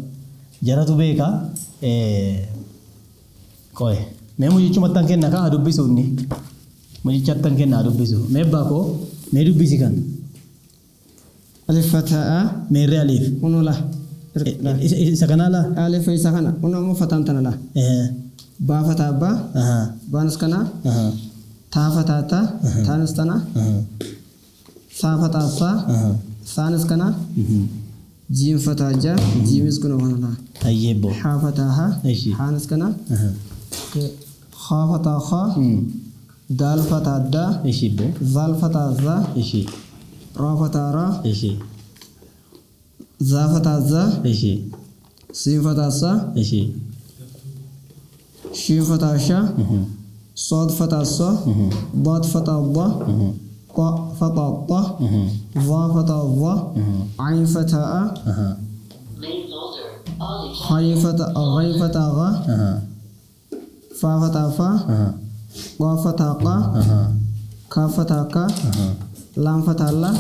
Jaratu beeka. Qoy. Mee mucichumattan kenna kaa dubbisu inni. Mucichattan kenna haa dubbisu. Mee abbaa koo, mee dubbisi kan. Alif fataa. Meerree alif? Kunoo laa. Isa kanaa laa? Alif isa kana. Kunoo ammoo fataan tana laa. Baa fataa abbaa. Baanis kana. Taa fataa taa. Taanis tana. Saa fataa saa. Saanis kana. Jiim fataa jaa. Jiimis kunoo kana laa. Ayyeebbo. Haa fataa haa. Haanis kana. Haa fataa haa. Daal fataa daa. Ishi boo. Zaal fataa zaa. Ishi. Raa fataa raa. Ishi. Zaa fataa zaa. Ishi. Siin fataa saa. Ishi. Shiin fataa shaa. Sood fataa soo. Daad fataa daa. طا fataa طا. ظا fataa ظا. عين fataa a. غين fataa غين fataa غا. فا fataa فا. قاف fataa قا. كاف fataa كا. لام fataa لا.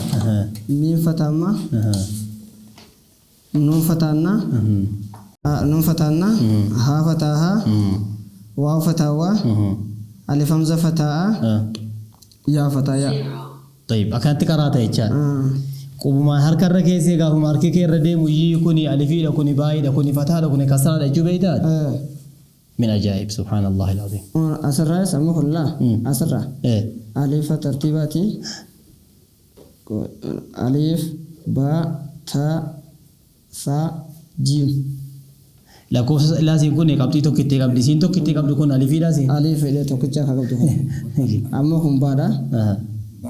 ميم fataa ما. نون fataa نا. نون fataa نا. ها fataa ها. واو fataa وا. ألف همزة fataa أ. يا fataa يا. طيب akkanatti qaraata jechaadha. Qubumaan harka irra keessee gaafuma harki kee irra deemu iyyii kuni alifiidha kuni baay'eedha kuni fataadha kuni kasraadha jechuu beektaa? من ajaa'ib سبحان الله العظيم. Asirraa amma kun laa asirraa alifa tartiibaati alif baa taa saa jiim. Lakkoofsa laasiin kun qabxii tokkitti qabdi isiin tokkitti qabdu kun alifiidha siin. Alif hidhee tokkicha akka qabdu kun amma kun baadha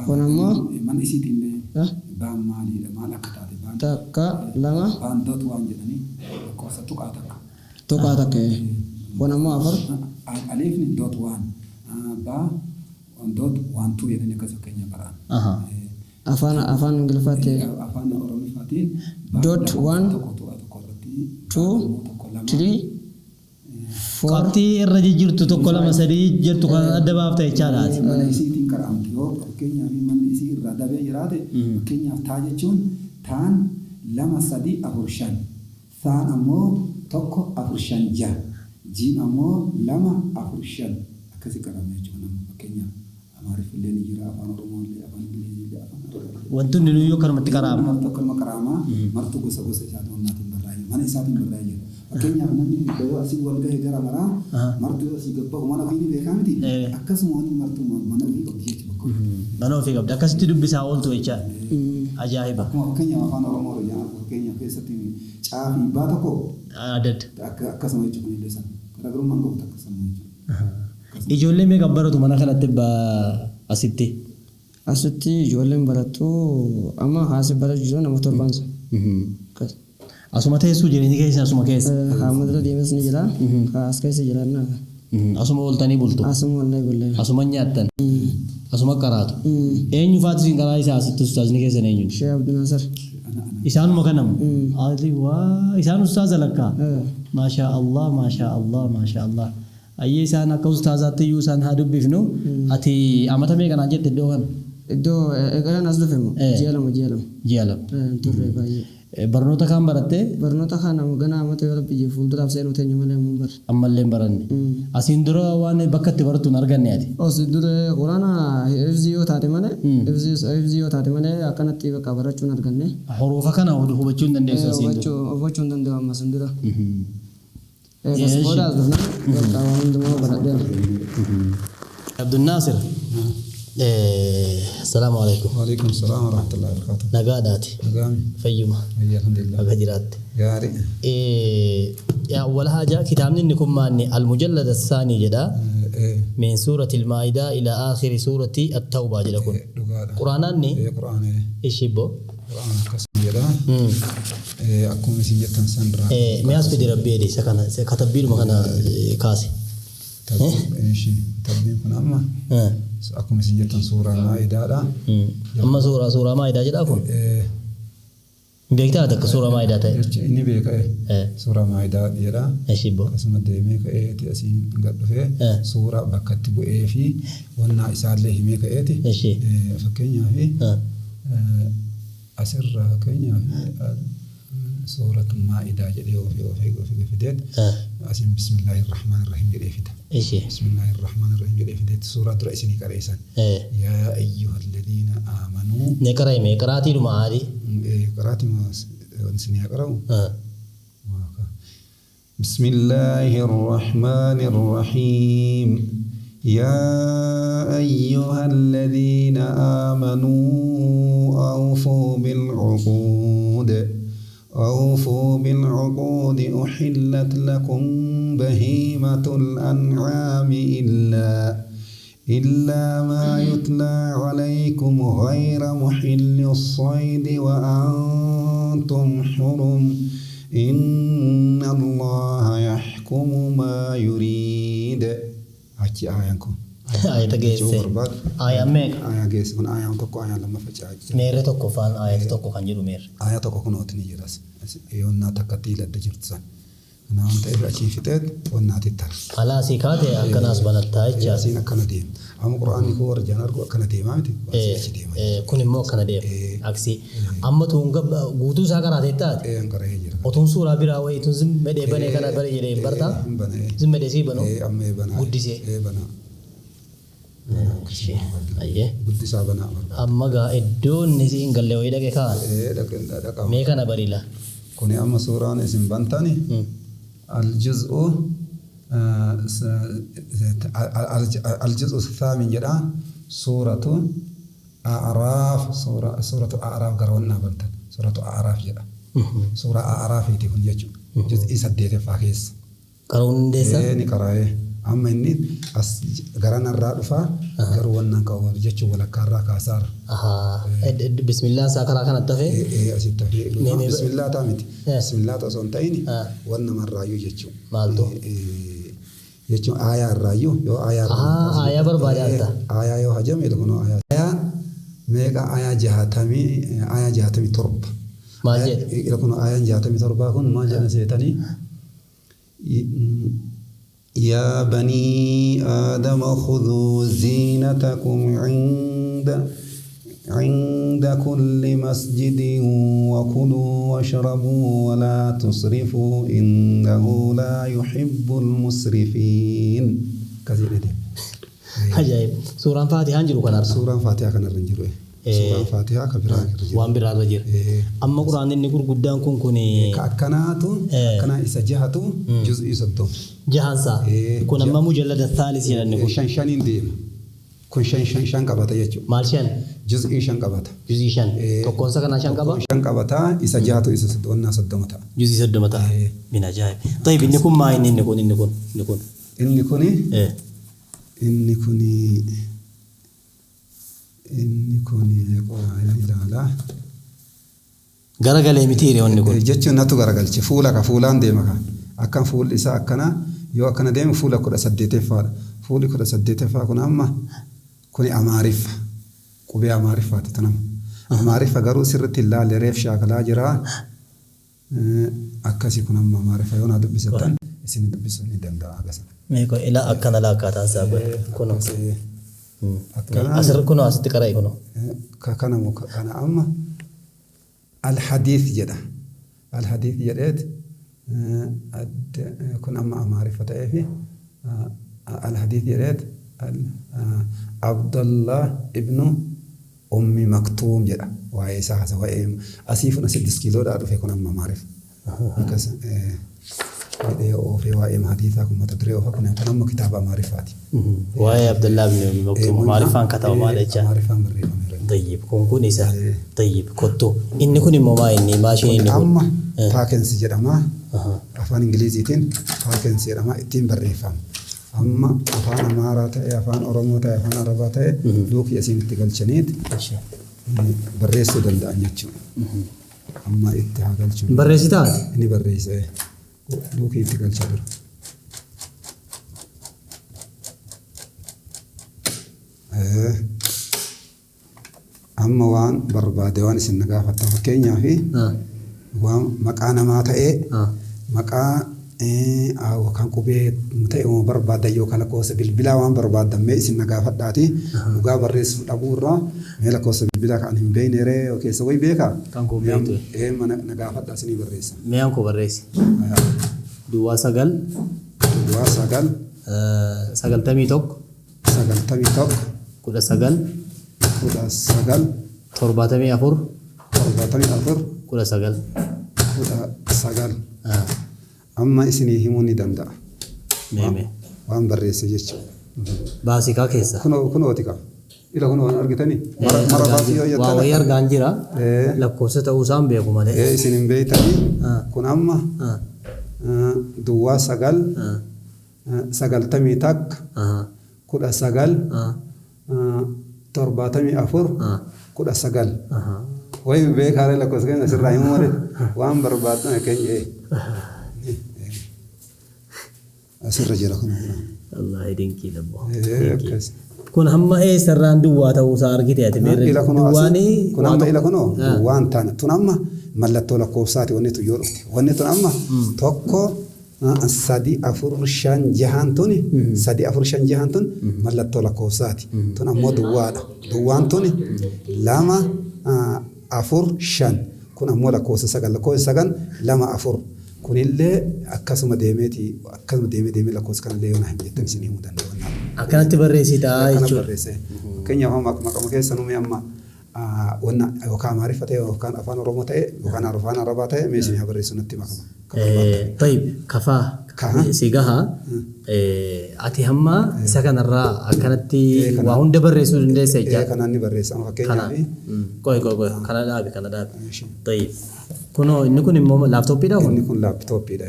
kun ammoo Mana isiitiin illee baan maaliidha maal akka taate baan takka lama baan dot waan jedhanii lakkoofsa tuqaa takka. Tuqaa takka kun ammoo afur. Aliifni dot waan baa dot waan tuu jedhanii akkas fakkeenya baraan. Afaan Ingiliffaatti. Afaan Oromiffaatiin dot one tokko tuqaa tokko irratti two three four. Qabxii irra jijjiirtu tokko lama sadii jirtu kan adda baafta jechaadha. Mana isiitiin qara'amti yoo fakkeenyaaf manni isii irraa dabee jiraate fakkeenyaaf taa jechuun taan lama sadi afur shan saan ammoo tokko afur shan jaha jiim ammoo lama afur shan akkasi qara'ama jechuudha fakkeenyaaf Amaariffillee ni jira afaan Oromoo illee afaan Ingilizii illee afaan Arabaa. Wanti hundinuu yoo kanumatti qara'ama. Martu akkanuma qara'ama martu gosa gosa isaatiin humnaatiin barraa'ee mana isaatiin barraa'ee jira. Fakkeenyaaf namni iddoo asii wal gahe gara maraa martuu yoo asii gabbaa'u mana ofii ni beekaa miti akkasuma wanni martuu mana ofii qabdi jechuudha bakka Mana ofii qabdi akkasitti dubbisaa ooltu jechaadha. Ajaa'iba. Akkuma fakkeenyaaf afaan Oromoo fakkeenyaaf keessatti caafii baa tokko Adda adda. Akkasuma jechuudha kunillee sana garaagarummaan qabu akkasuma jechuudha. Ijoollee meeqa baratu mana kanatti asitti? Asitti ijoolleen barattu amma haasi baratu jiru nama torbaansa. Asuma teessuu jireenya keessa asuma keessa. Haa dura deemes ni jira. Haa as keessa jira naa. Asuma ooltanii bultu. Asuma oolnee bullee. Asuma nyaattan. Asuma qaraatu. Eenyu faatu isin karaa isaa asitti ustaazni keessan eenyu? Shee Abdinaasir. Isaanuma kanamu. Waa isaan ustaaza lakkaa. Maashaa Allah maashaa Allah maashaa Allah. Ayyee isaan akka ustaazaatti iyyuu isaan haa dubbifnu. Ati amata meeqa naan jette iddoo kana? Iddoo eegalaan as dhufe moo? Ji'a lama ji'a lama. Ji'a lama. Turre baay'ee. Barnoota kaan barattee? Barnoota kaan amma ganaa amata yoo rabbi fuulduraaf seenuu teenya malee ammoo bara. Ammallee hin baranne. Asiin dura waan bakka itti barattu hin arganne ati. Os dura quraana hifzii yoo taate malee hifzii yoo taate malee akkanatti bakka barachuu hin arganne. Hurufa kana hubachuu hin dandeessu asiin dura. Hubachuu hin danda'u amma asiin dura. Eegas booda as dhufnaan bakka waan hundumaa baradheera. Abdul Naasir. السلام عليكم. وعليكم السلام ورحمة الله وبركاته. Nagaadhaati. Nagaami. Fayyuma. Ayya alhamdulillah. Baga jiraatte. Gaarii. أول حاجة كتابni inni kun maanni المجلد الثاني jedha. من سورة المائدة إلى آخر سورة التوبة jedha kun. Dhugaadha. Quraanaanni Quraana. ishibbo. Quraana akkasuma jedha. Akkuma isin jettan sanirraa. Mee as fidi rabbi jedhe isa kana katabbiidhuma kana kaase. Tabbiin kun amma akkuma isin jettan suuraa Maa'idaadha. Amma suuraa Maa'idaa jedhaa kun. Beektaa ati akka suuraa Maa'idaa ta'e? Inni beeka suuraa Maa'idaa jedha. Ishibbo. Akkasuma deemee ka'eeti asiin gad dhufee suuraa bakka itti bu'ee fi wannaa isaallee himee ka'eeti. Fakkeenyaaf asirraa fakkeenyaaf suuratu Maa'idaa jedhee ofii fideet asiin bismillaahi rahmaan rahiim jedhee fida. Bismillaahi rahmaan rahiim jedhee fideet suuraa dura isinii qareessan. Yaa ayyuha alladhiina aamanuu. Ne qara'ime qaraatiidhuma aadii. Qaraatiima isinii haa qara'u. بسم الله الرحمن الرحيم يا أيها الذين آمنوا أوفوا بالعقود أوفوا بالعقود أحلت لكم بهيمة الأنعام إلا ما يتلى عليكم غير محل الصيد وأنتم حرم إن الله يحكم ما يريد. Achi aayaan kun. Aayata geesse. Barbaadu. Aayaan meeqa? Aayaa geesse kun aayaan tokko aayaan lama faca'aa jira. Meerre tokkoffaan aayata tokko kan jedhu meerre. Aayaa tokko kunooti ni jiras. Yoonnaa takkatti iladda jirtu san. Kana waan ta'eef achii fixeet wannaati tara. Alaa asii kaate akkanaas banattaa jechaadha. Asiin akkana deema. Amma quraanni koo warra jaan argu akkana deemaa miti. Asii achi deema. Kun immoo akkana deema. Aksii. Amma tuun guutuu isaa karaatee taate. Ee hanqaree jira. Otuun suuraa biraa wayii tun zimmedhee banee kana bare jedhee hin bartaa. Hin banee. Zimmedhee sii banuu. Ee amma ee banaa. Guddisee. Ee banaa. Ayyee. Guddisaa banaa barbaada. Amma gaa iddoo inni si hin galle wayii dhaqe kaan. Ee dhaqee dhaqa. Mee kana barila. Kuni amma suuraan isin bantani aljuz'u aljuz'u thaamin jedha suuratu A'raaf suuratu A'raaf gara wannaa bantan suuratu A'raaf jedha. Suuraa A'raafiiti kun jechuudha. Juz'ii saddeetaffaa keessa. Qara'uun dandeessaa? Ee ni qara'ee. Amma inni as garanarraa dhufaa garuu wannaan qabu jechuun walakkaarraa kaasaara. Ahaa. Bismillaan isaa karaa kanatti hafee. Ee asitti hafee. Bismillaa ta'a miti. Eh. Bismillaa ta'u osoo hin ta'in Ah. wannamarraayyuu jechuudha. Maaltu? Jechuun aayaa irraayyuu yoo aayaa Ahaa, aayaa barbaade alta. Aayaa yoo hajame kunoo aayaa. Aayaa meeqa aayaa 67. Maal jedha? Kun aayaan 67 kun maal jedha seetanii? يا بني آدم خذوا زينتكم عند كل مسجد وكلوا واشربوا ولا تسرفوا إنه لا يحب المسرفين. كثير دي. Ajaa'ib. Suuraan Faatihaan jiru kanarra. Suuraan Faatihaa kanarra hin jiru. Suuraan Faatihaa kan biraa irra jiru. Waan biraarra jira. Amma quraanni inni gurguddaan kun kun Ka akkanaatu akkanaa isa jahatu juz'ii 30. Jahansaa. Kun amma mujallada thaalis jedhanni kun. Shan shaniin deema. Kun shan shan shan qabata jechuudha. Maal shan? Juz'ii shan qabata. Juz'ii shan. Tokkoonsa kanaa shan qaba? Shan qabata isa jahatu isa wannaa 30 ta'a. Juz'ii 30 ta'a. Min ajaa'ib. Tayyib inni kun maa inni inni kun inni kun inni kun. Inni kuni. Inni kuni inni kuni qoo'aan ilaalaa. Garagalee miti wanni kun. Jechuun natu garagalche fuula ka fuulaan deema ka akkan fuulli isaa akkana yoo akkana deemu fuula 18ffaadha. Fuulli 18ffaa kun amma kuni Amaariffa qubee Amaariffaati tanama. Amaariffa garuu sirriitti hin laalle reef shaakalaa jira. Akkasii kun amma Amaariffa yoo naa dubbisattan isin dubbisuu ni danda'a akkasuma. Meeqa ilaa akkana laa akkaataan isaa kun. Asirra kunoo asitti qara'e kunoo. Kana moo kana amma al-hadiith jedha. Al-hadiith jedheet kun amma Amaariffa ta'eefi al-hadiith jedheet Abdallah ibnu Ummi Maktuum jedha. Waa'ee isaa haasa waa'ee asii kun asitti kiiloodhaa dhufe kun amma Amaariffa. Akkas jedhee oofee waa'ee hadiisaa kun mata duree oofa kun amma kitaaba Amaariffaati. Waa'ee Abdallaa ibn Ummi Maktuum Amaariffaan katabamaa jecha. Amaariffaan barreeffameera. Tayyib kun kun isa. Tayyib kottu. Inni kun immoo maa inni maashinii inni kun? Amma taakensi jedhama. Afaan Ingiliziitiin taakensi jedhama ittiin barreeffama. Amma afaan Amaaraa ta'e afaan Oromoo ta'e afaan Arabaa ta'e luukii asiin itti galchaniit barreessuu danda'an jechuudha. Amma itti haa galchu. Barreessitaa? Inni barreessa. Luukii itti galchaa dura. Amma waan barbaade waan isin na gaafattan fakkeenyaaf waan maqaa namaa ta'ee maqaa yookaan qubee ta'e waan barbaadan yookaan lakkoofsa bilbilaa waan barbaadan mee isin na gaafadhaati dhugaa barreessuu dhabuu irraa mee lakkoofsa bilbilaa kan hin beekne ree keessa wayi beekaa? Kan koo beektu. Mana na gaafadhaa isinii barreessa. Mee an koo barreessi. Duwwaa 9. Duwwaa 9. 91. 91. 19. 19. 74. 74. 19. 19. Amma isinii himuu ni danda'a. Meeme. Waan barreesse jechuudha. Baasikaa keessa. Kunoo kunooti qaba. Ila kunoo waan argitanii? Mara baasii yoo jettan. Waa wayii argaan jira. Lakkoofsa ta'uu isaan beeku malee. Isin hin beektanii. Kun amma duwwaa 9 91 19 74 19. Wayi beekaalee lakkoofsa keenya asirraa himuu malee waan barbaaddan keenya asirra jira kun. Wallaahi dinqii dabbo. Akkas. Kun hamma eessarraan duwwaa ta'uusaa argite ati meerre? Ila kunoo Duwwaanii kun amma ila kunoo duwwaan taana tun amma mallattoo lakkoofsaati wanni tun yoo dhufte. Wanni tun amma 1 3 4 5 6 tuni 3 4 5 6 tun mallattoo lakkoofsaati. Tun ammoo duwwaadha. Duwwaan tuni 2 4 5 kun ammoo lakkoofsa 9 lakkoofsa 9 2 4 kunillee akkasuma deemeeti akkasuma deemee deemee lakkoofsa kanallee yoo na himi jettan isin himuu danda'u. Akkanatti barreessitaa Akkana jechuudha. barreesse. Fakkeenyaaf amma maqama keessa numi amma wanna yookaan Amaariffa ta'e yookaan afaan Oromoo ta'e yookaan afaan Arabaa ta'e mee isin haa barreessu natti makama. Kan barbaaddan. طيب kafaa Kaha. si gaha ati hamma isa kanarraa akkanatti Kana- waa hunda barreessuu dandeessa jechaadha. Kanaan ni barreessa. Amma Kana fakkeenyaaf qoy qoy qoy kana dhaabi kana dhaabi. طيب kunoo inni kun immoo laaptooppiidha kun inni kun laaptooppiidha.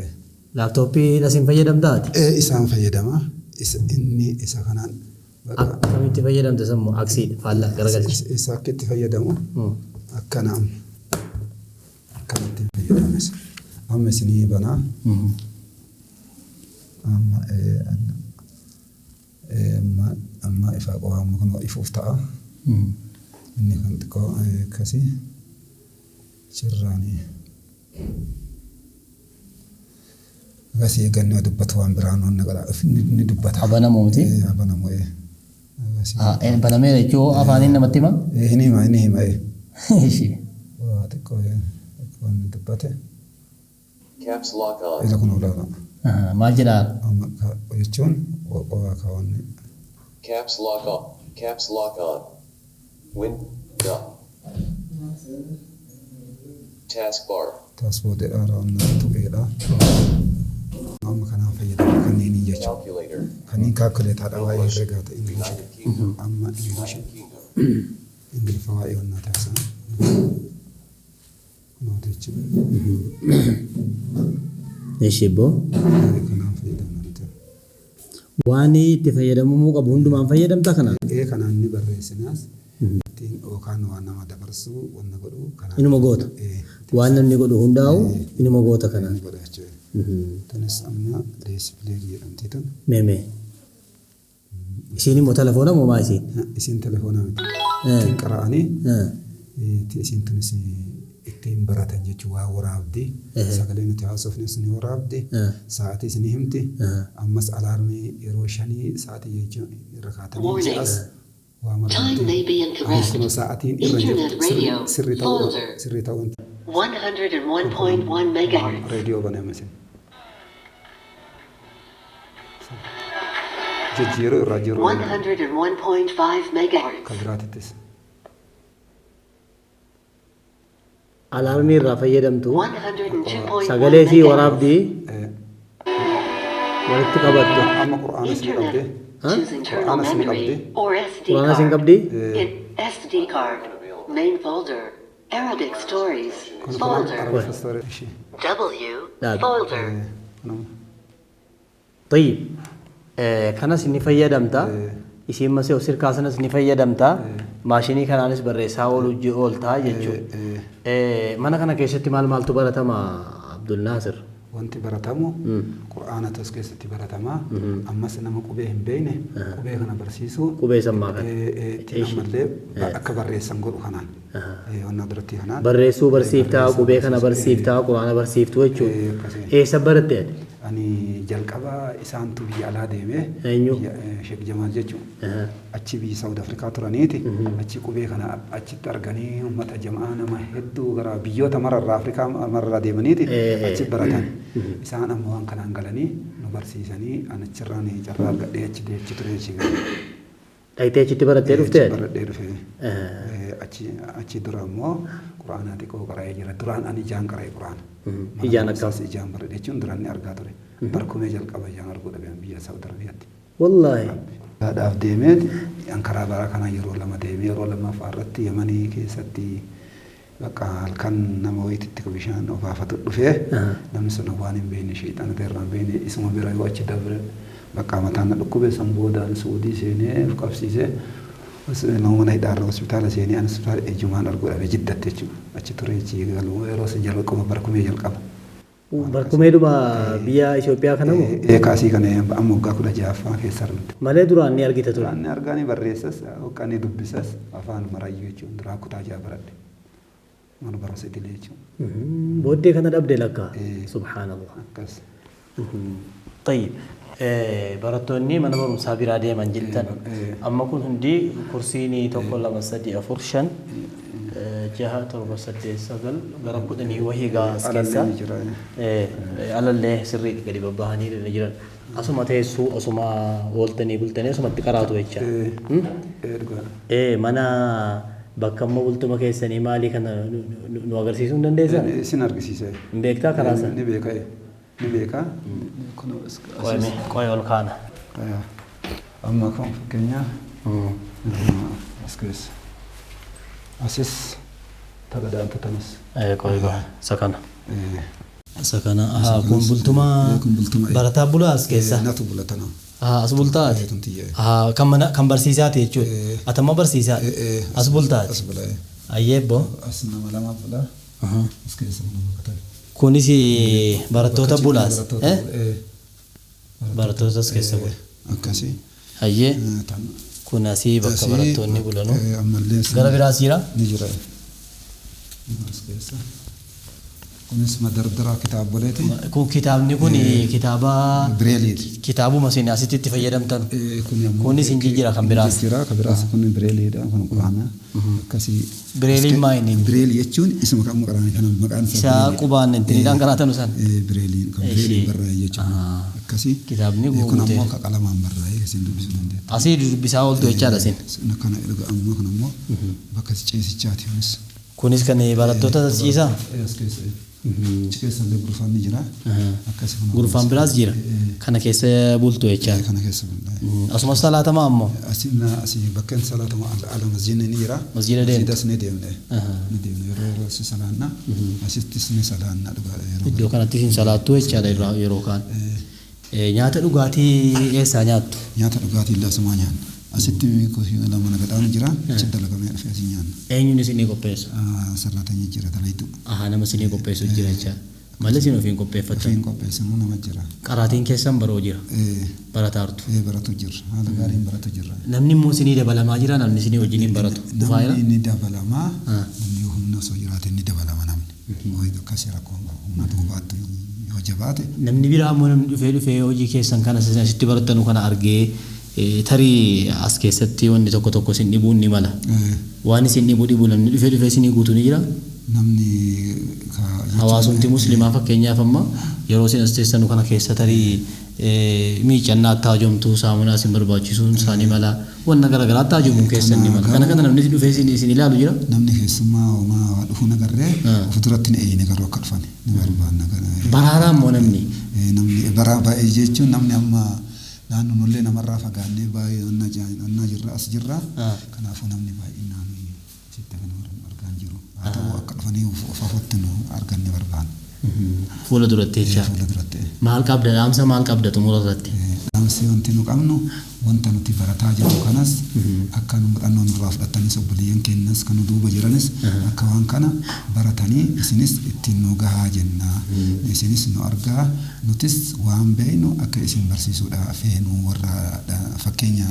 laaptooppii asiin fayyadamtaa ati? Isaan fayyadama. Inni isa kanaan Akkamitti fayyadamta sammoo aksiidha faallaa garagalchi. Isa akka itti fayyadamu akkana amma akkanatti fayyadames. Amma isinii banaa. Amma amma amma ifaa qaba amma kun ifuuf ta'a. Inni kan xiqqoo akkasii chirraanii. Akkasii eeggannoo dubbatu waan biraan waan godha ni dubbata. Abanamoo miti? Abanamoo. Akkasii. Banameera jechuun afaaniin namatti hima? Ni hima ni hima. Ishee. Waa xiqqoo xiqqoo inni dubbate. Caps lock on. Ila kun olaanaa. Maal jedhaa? Amma jechuun waa kaawwanne. Caps lock on. Caps lock on. Win. Dot. Taskbar. Taasboodeedha raawwannaa tuqeedha. Amma kanaan fayyadamu kanneenii jechuudha. Calculator. Kanneen kaalkuleetaadha waa'ee herregaa ta'e Ingilishi. United Kingdom. Amma Ingilishi United Kingdom. Ingiliffa waa'ee wannaa taasisan. Kunoota jechuudha. Ishee boo. Kanaan fayyadamna nuti. Waan itti fayyadamamuu qabu hundumaan fayyadamta kanaan? Kanaan ni barreessinaas. Ittiin yookaan waan nama dabarsuu wanna godhu kanaan. Inuma goota. Waan namni godhu hundaa'u inuma goota kanaan. Ni godha jechuudha. Tunis amma display jedhamti tun. Mee mee. Isiin immoo telefoona moo maa isiin? Isiin telefoonaa miti. Ittiin qara'anii isiin tunis ittiin baratan jechuun waa waraabdi. Sagalee nuti haasofnes ni waraabdi. Sa'aatii ni himti. Ammas alaarmii yeroo 5 sa'aatii jechuun irra kaatanii Warning. ji'as waa Time may be incorrect. Kun sa'aatiin irra Internet jirtu radio sirrii ta'uu folder. sirrii ta'uu 101.1 megahertz. reediyoo baname isin. Jijjiiruu irraa jiru 101.5 megahertz. kan biraatittis. Alaarmii irraa fayyadamtu 102.1 sagalee fi megahertz. waraabdii walitti qabattu. Amma qura'aana isin Internet. qabdee Choose internal Qur'aana isin memory qabdee or SD Quraana isin card. qabdii? In SD card. Main folder. Arabic stories. kun kun Folder. Arabic story ishee. W. Dhaabi. Folder. Kun طيب kanas ni fayyadamta. Isiin masee sirkaa sanas ni fayyadamta. Maashinii kanaanis barreessaa oolu ooltaa jechuudha. Mana kana keessatti maal maaltu baratama Abdul Naasir? Wanti baratamu qura'aanatu as keessatti baratamaa. Ammas nama qubee hin beekne qubee kana barsiisuu. Qubee sammaa kana. Ittiin ammallee akka barreessan godhu kanaan. Wanna duratti kanaan. Barreessuu barsiiftaa, qubee kana barsiiftaa, quraana barsiiftuu jechuudha. Akkasii. Eessa baratte ati? Ani jalqaba isaantu biyya alaa deeme. Eenyu? Sheek Jamaal jechuun. Achi biyya Saawud Afrikaa turaniiti. Achi qubee kana achitti arganii uummata jamaa nama hedduu gara biyyoota mararraa Afrikaa mararraa deemaniiti achi baratan. Isaan amma waan kanaan galanii nu barsiisanii ani achirraan carraa argadhee achi achi ture achi galee. Dhaqxee achitti barattee dhuftee ati? Baradhee dhufe. Achi achi dura immoo quraana xiqqoo qara'ee jira. Duraan ani ijaan qara'e quraana. Ijaan akkam? Ijaan baradhe jechuun duraan ni argaa ture. Barkumee jalqaba ijaan arguu dhabe biyya Saawud Arabiyaatti. Wallaahi. Dhaaf deemeet an karaa baraa kana yeroo lama deemee yeroo lammaffaa irratti Yamanii keessatti Bakka halkan nama wayititti bishaan obaafatu dhufee, namni sun waan hin beekne, sheexana ta'e irraa hin beekne, isuma bira yoo achi dabre bakka mataan na dhukkube. San boodaan Suudii seenee of qabsiisee, nama mana hidhaarra hospitaala seenee, anis hospitaala ijjumaan arguu dhabe Jiddatte jechuudha. Achi turee achi galuu yeroo san jalqaba barkumee jalqaba. Barkumeedhuma biyya Itoophiyaa kana moo? Ee, kaasii kana amma waggaa 16ffaa keessa argamte. Malee duraan ni argita ture. Duraan ni argaa, ni barreessas, ni dubbisas, afaan marayyuu jechuudha. Duraan kutaa 6 baradhe. Mana barumsa idilee jechuudha. Booddee kana dhabde lakka. Subhaanallah. Akkas. طيب, barattoonni mana barumsaa biraa deeman jettan. Amma kun hundi kursiin tokko, lama, sadi, afur, shan, jaha, torba, saddeet, sagal, gara 10 wahii gaa as keessa. Alallee ni jira. Alallee sirrii gadi babbahanii ni jiran. Asuma teessuu, asuma ooltanii bultanii, asumatti qaraatu jecha. Dhugaadha. Mana bakka amma bultuma keessanii maalii kana nu agarsiisuu hin dandeessaa? Isin argisiise. Hin beektaa karaa sana? Ni beeka. Ni beeka. Kun Qoy, qoy, ol kaana. Amma kun fakkeenyaaf as keessa. Asis tagadaanta tanis. Qoy, qoy, isa kana. Isa kana kun bultuma Kun bultuma. barataa bulaa as keessa. Natu bulatana. As bultaati. Tun tiyya. Kan mana kan barsiisaati jechuudha. Ati amma barsiisaati. As bultaati. As bula. Ayyeebbo. As nama lama bula. As keessa nama bakka. Kunis barattoota bulaas. Barattoota. Barattoota as keessa bula. Akkasii. Ayyee. Kun asii bakka barattoonni bulanu. Ammallee Gara biraas jira. Ni jira. As keessa. Kunis madardaraa kitaaboleeti. Kun kitaabni kun kitaaba Bireeliiti. Kitaabuma isin asitti itti fayyadamtan. Kun ammoo Kunis hin jijjiira kan biraas. Jira kan biraas, kun bireeliidha, kun quraana. Akkasii. Bireeliin maa inni? Bireelii jechuun isuma kan quraana kana maqaan Isa qubaan ittiin qaraatanu san. Bireeliin kan bireeliin barraa'e jechuudha. Akkasii. Kitaabni Kun guutee. ammoo akka qalamaan barraa'e isin dubbisuu dandeettu. Asii dubbisaa ooltu jechaadha isin. Kana erga ammoo kun ammoo bakka ciisichaati kunis. Kunis kan barattoota ciisaa? As keessa. Achi keessa illee gurfaan ni jira. Akkasii kun. Gurfaan biraas jira. Kana keessa bultu jechaadha. Kana keessa bulla. Asumas salaatamaa ammoo. Asii asii bakka inni salaatamu ala masjiidni ni jira. Masjiida deemtu? Masjiidas ni deemne. Ni deemne, yeroo yeroo si salaanna. Asittis ni salaanna dhugaadha yeroo. Iddoo kanattis hin salaattu jechaadha irraa yeroo kaan. Nyaata dhugaatii eessaa nyaattu? Nyaata dhugaatii illee asumaa nyaanna. Asitti lama nagaxaan jira. Achi dalagamee dhufee asii nyaanna. Eenyuun isinii qopheessu? Sarratanya jira dalaytu. Ahaa, nama isinii qopheessu jira jechaadha. Malee isin ofiin qopheeffattan. Ofiin qopheessinu, nama jira. Qaraatiin keessan baroo jira. Barataartu. Baratu jirra. Haala gaariin baratu jirra. Namni immoo isinii dabalamaa jira, namni isinii wajjin hin baratu. Dhufaa jira? Namni ni dabalamaa. Namni humna osoo jiraate ni dabalama namni. Wayii akkasii rakkoo humna duubaatti yoo jabaate. Namni biraa immoo namni dhufee dhufee hojii keessan kana asitti barattanu kana argee, tarii as keessatti wanni tokko tokko isin dhibuun ni mala. Waan isin dhibu dhibu namni dhufee dhufee isinii guutuu ni jira. Namni Hawaasumti musliimaa fakkeenyaaf amma yeroo isin as teessanu kana keessa tarii miicannaa akka haajomtu, saamunaa isin barbaachisuun isaanii mala, wanna garaagaraa akka haajomuun keessan ni mala. Kana kana namni dhufee isin ilaalu jira. Namni keessummaa homaa waa dhufuu nagarree of duratti ni eeyine, garuu akka dhufan ni barbaanna. Baraaraa immoo namni. Namni bara baay'ee jechuun namni amma naannoo nullee namarraa fagaannee baay'ee onnaa jirra, as jirra. Kanaafuu namni baay'inaan sitti kan argaa hin jiru. Haa ta'u, akka dhufanii of afutti nu arganne barbaanna. Fuula duratti jecha. Fuula duratti. Maal qabda, dhaamsa maal qabda xumura irratti? Dhaamsi wanti nu qabnu, wanta nuti barataa jirru kanas akka nu muuxannoo nurraa fudhatanis, obboleeyyan keenyas kan nu duuba jiranis akka waan kana baratanii isinis ittiin nu gahaa jenna. Isinis nu argaa, nutis waan beeknu akka isin barsiisuudha feenu, warra fakkeenya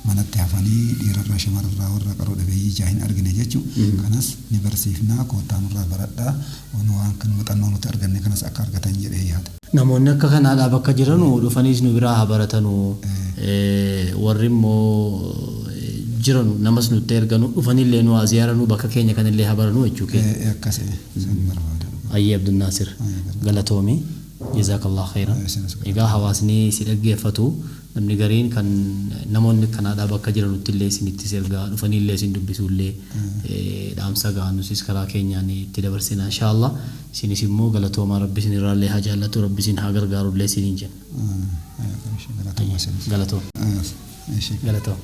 manatti hafanii dhiirarraa shamararraa warra qaroo dhabeeyyii ijaa hin argine jechuudha. Kanas ni barsiifnaa, koottaa nurraa baradhaa, waan kan muuxannoo nuti arganne kanas akka argatan jedhee yaada. Namoonni akka kanaadhaa bakka jiranu dhufaniis nu biraa haa baratanu, warri immoo jiranu namas nutti erganu, dhufanillee nu haa ziyaaranuu, bakka keenya kanallee haa baranuu jechuu keenya. Akkasii san barbaada. Ayyee Abdunnaasir, galatoomi, jazakallah khairan. Egaa hawaasni si dhaggeeffatu, namni gariin kan namoonni kanaadhaa bakka jiranutti illee isinittis ergaa dhufanillee isin dubbisuullee dhaamsa ga'anusis karaa keenyaan itti dabarsina inshaallah. Isinis immoo galatoomaa, rabbi isin irraallee haa jaallatu, rabbi isin haa gargaarullee isiniin jenna. Galatoom. Galatoom.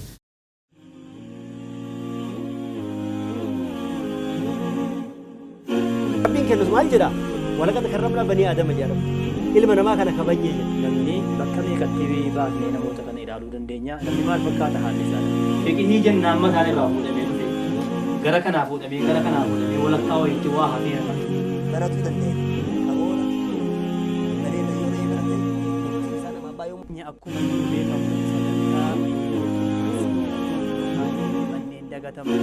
Maal jedha? Walaqad karramnaa banii Aadama jedha Rabbi. Ilma namaa kana kabajne jedha. Namni bakka meeqatti baafnee namoota kana ilaaluu dandeenya? Namni maal fakkaata haalli isaa? Fiqhii jennaan mataan irraa fuudhamee dhufe. Gara kanaa fuudhamee gara kanaa fuudhamee walakkaa wayiitti waa hafee hafa. Baratuu danda'e. Karoora bareeda yoo ta'e barate murtii nama abbaa yoo Akkuma inni beekamu sagantaa yookaan manneen dagataman.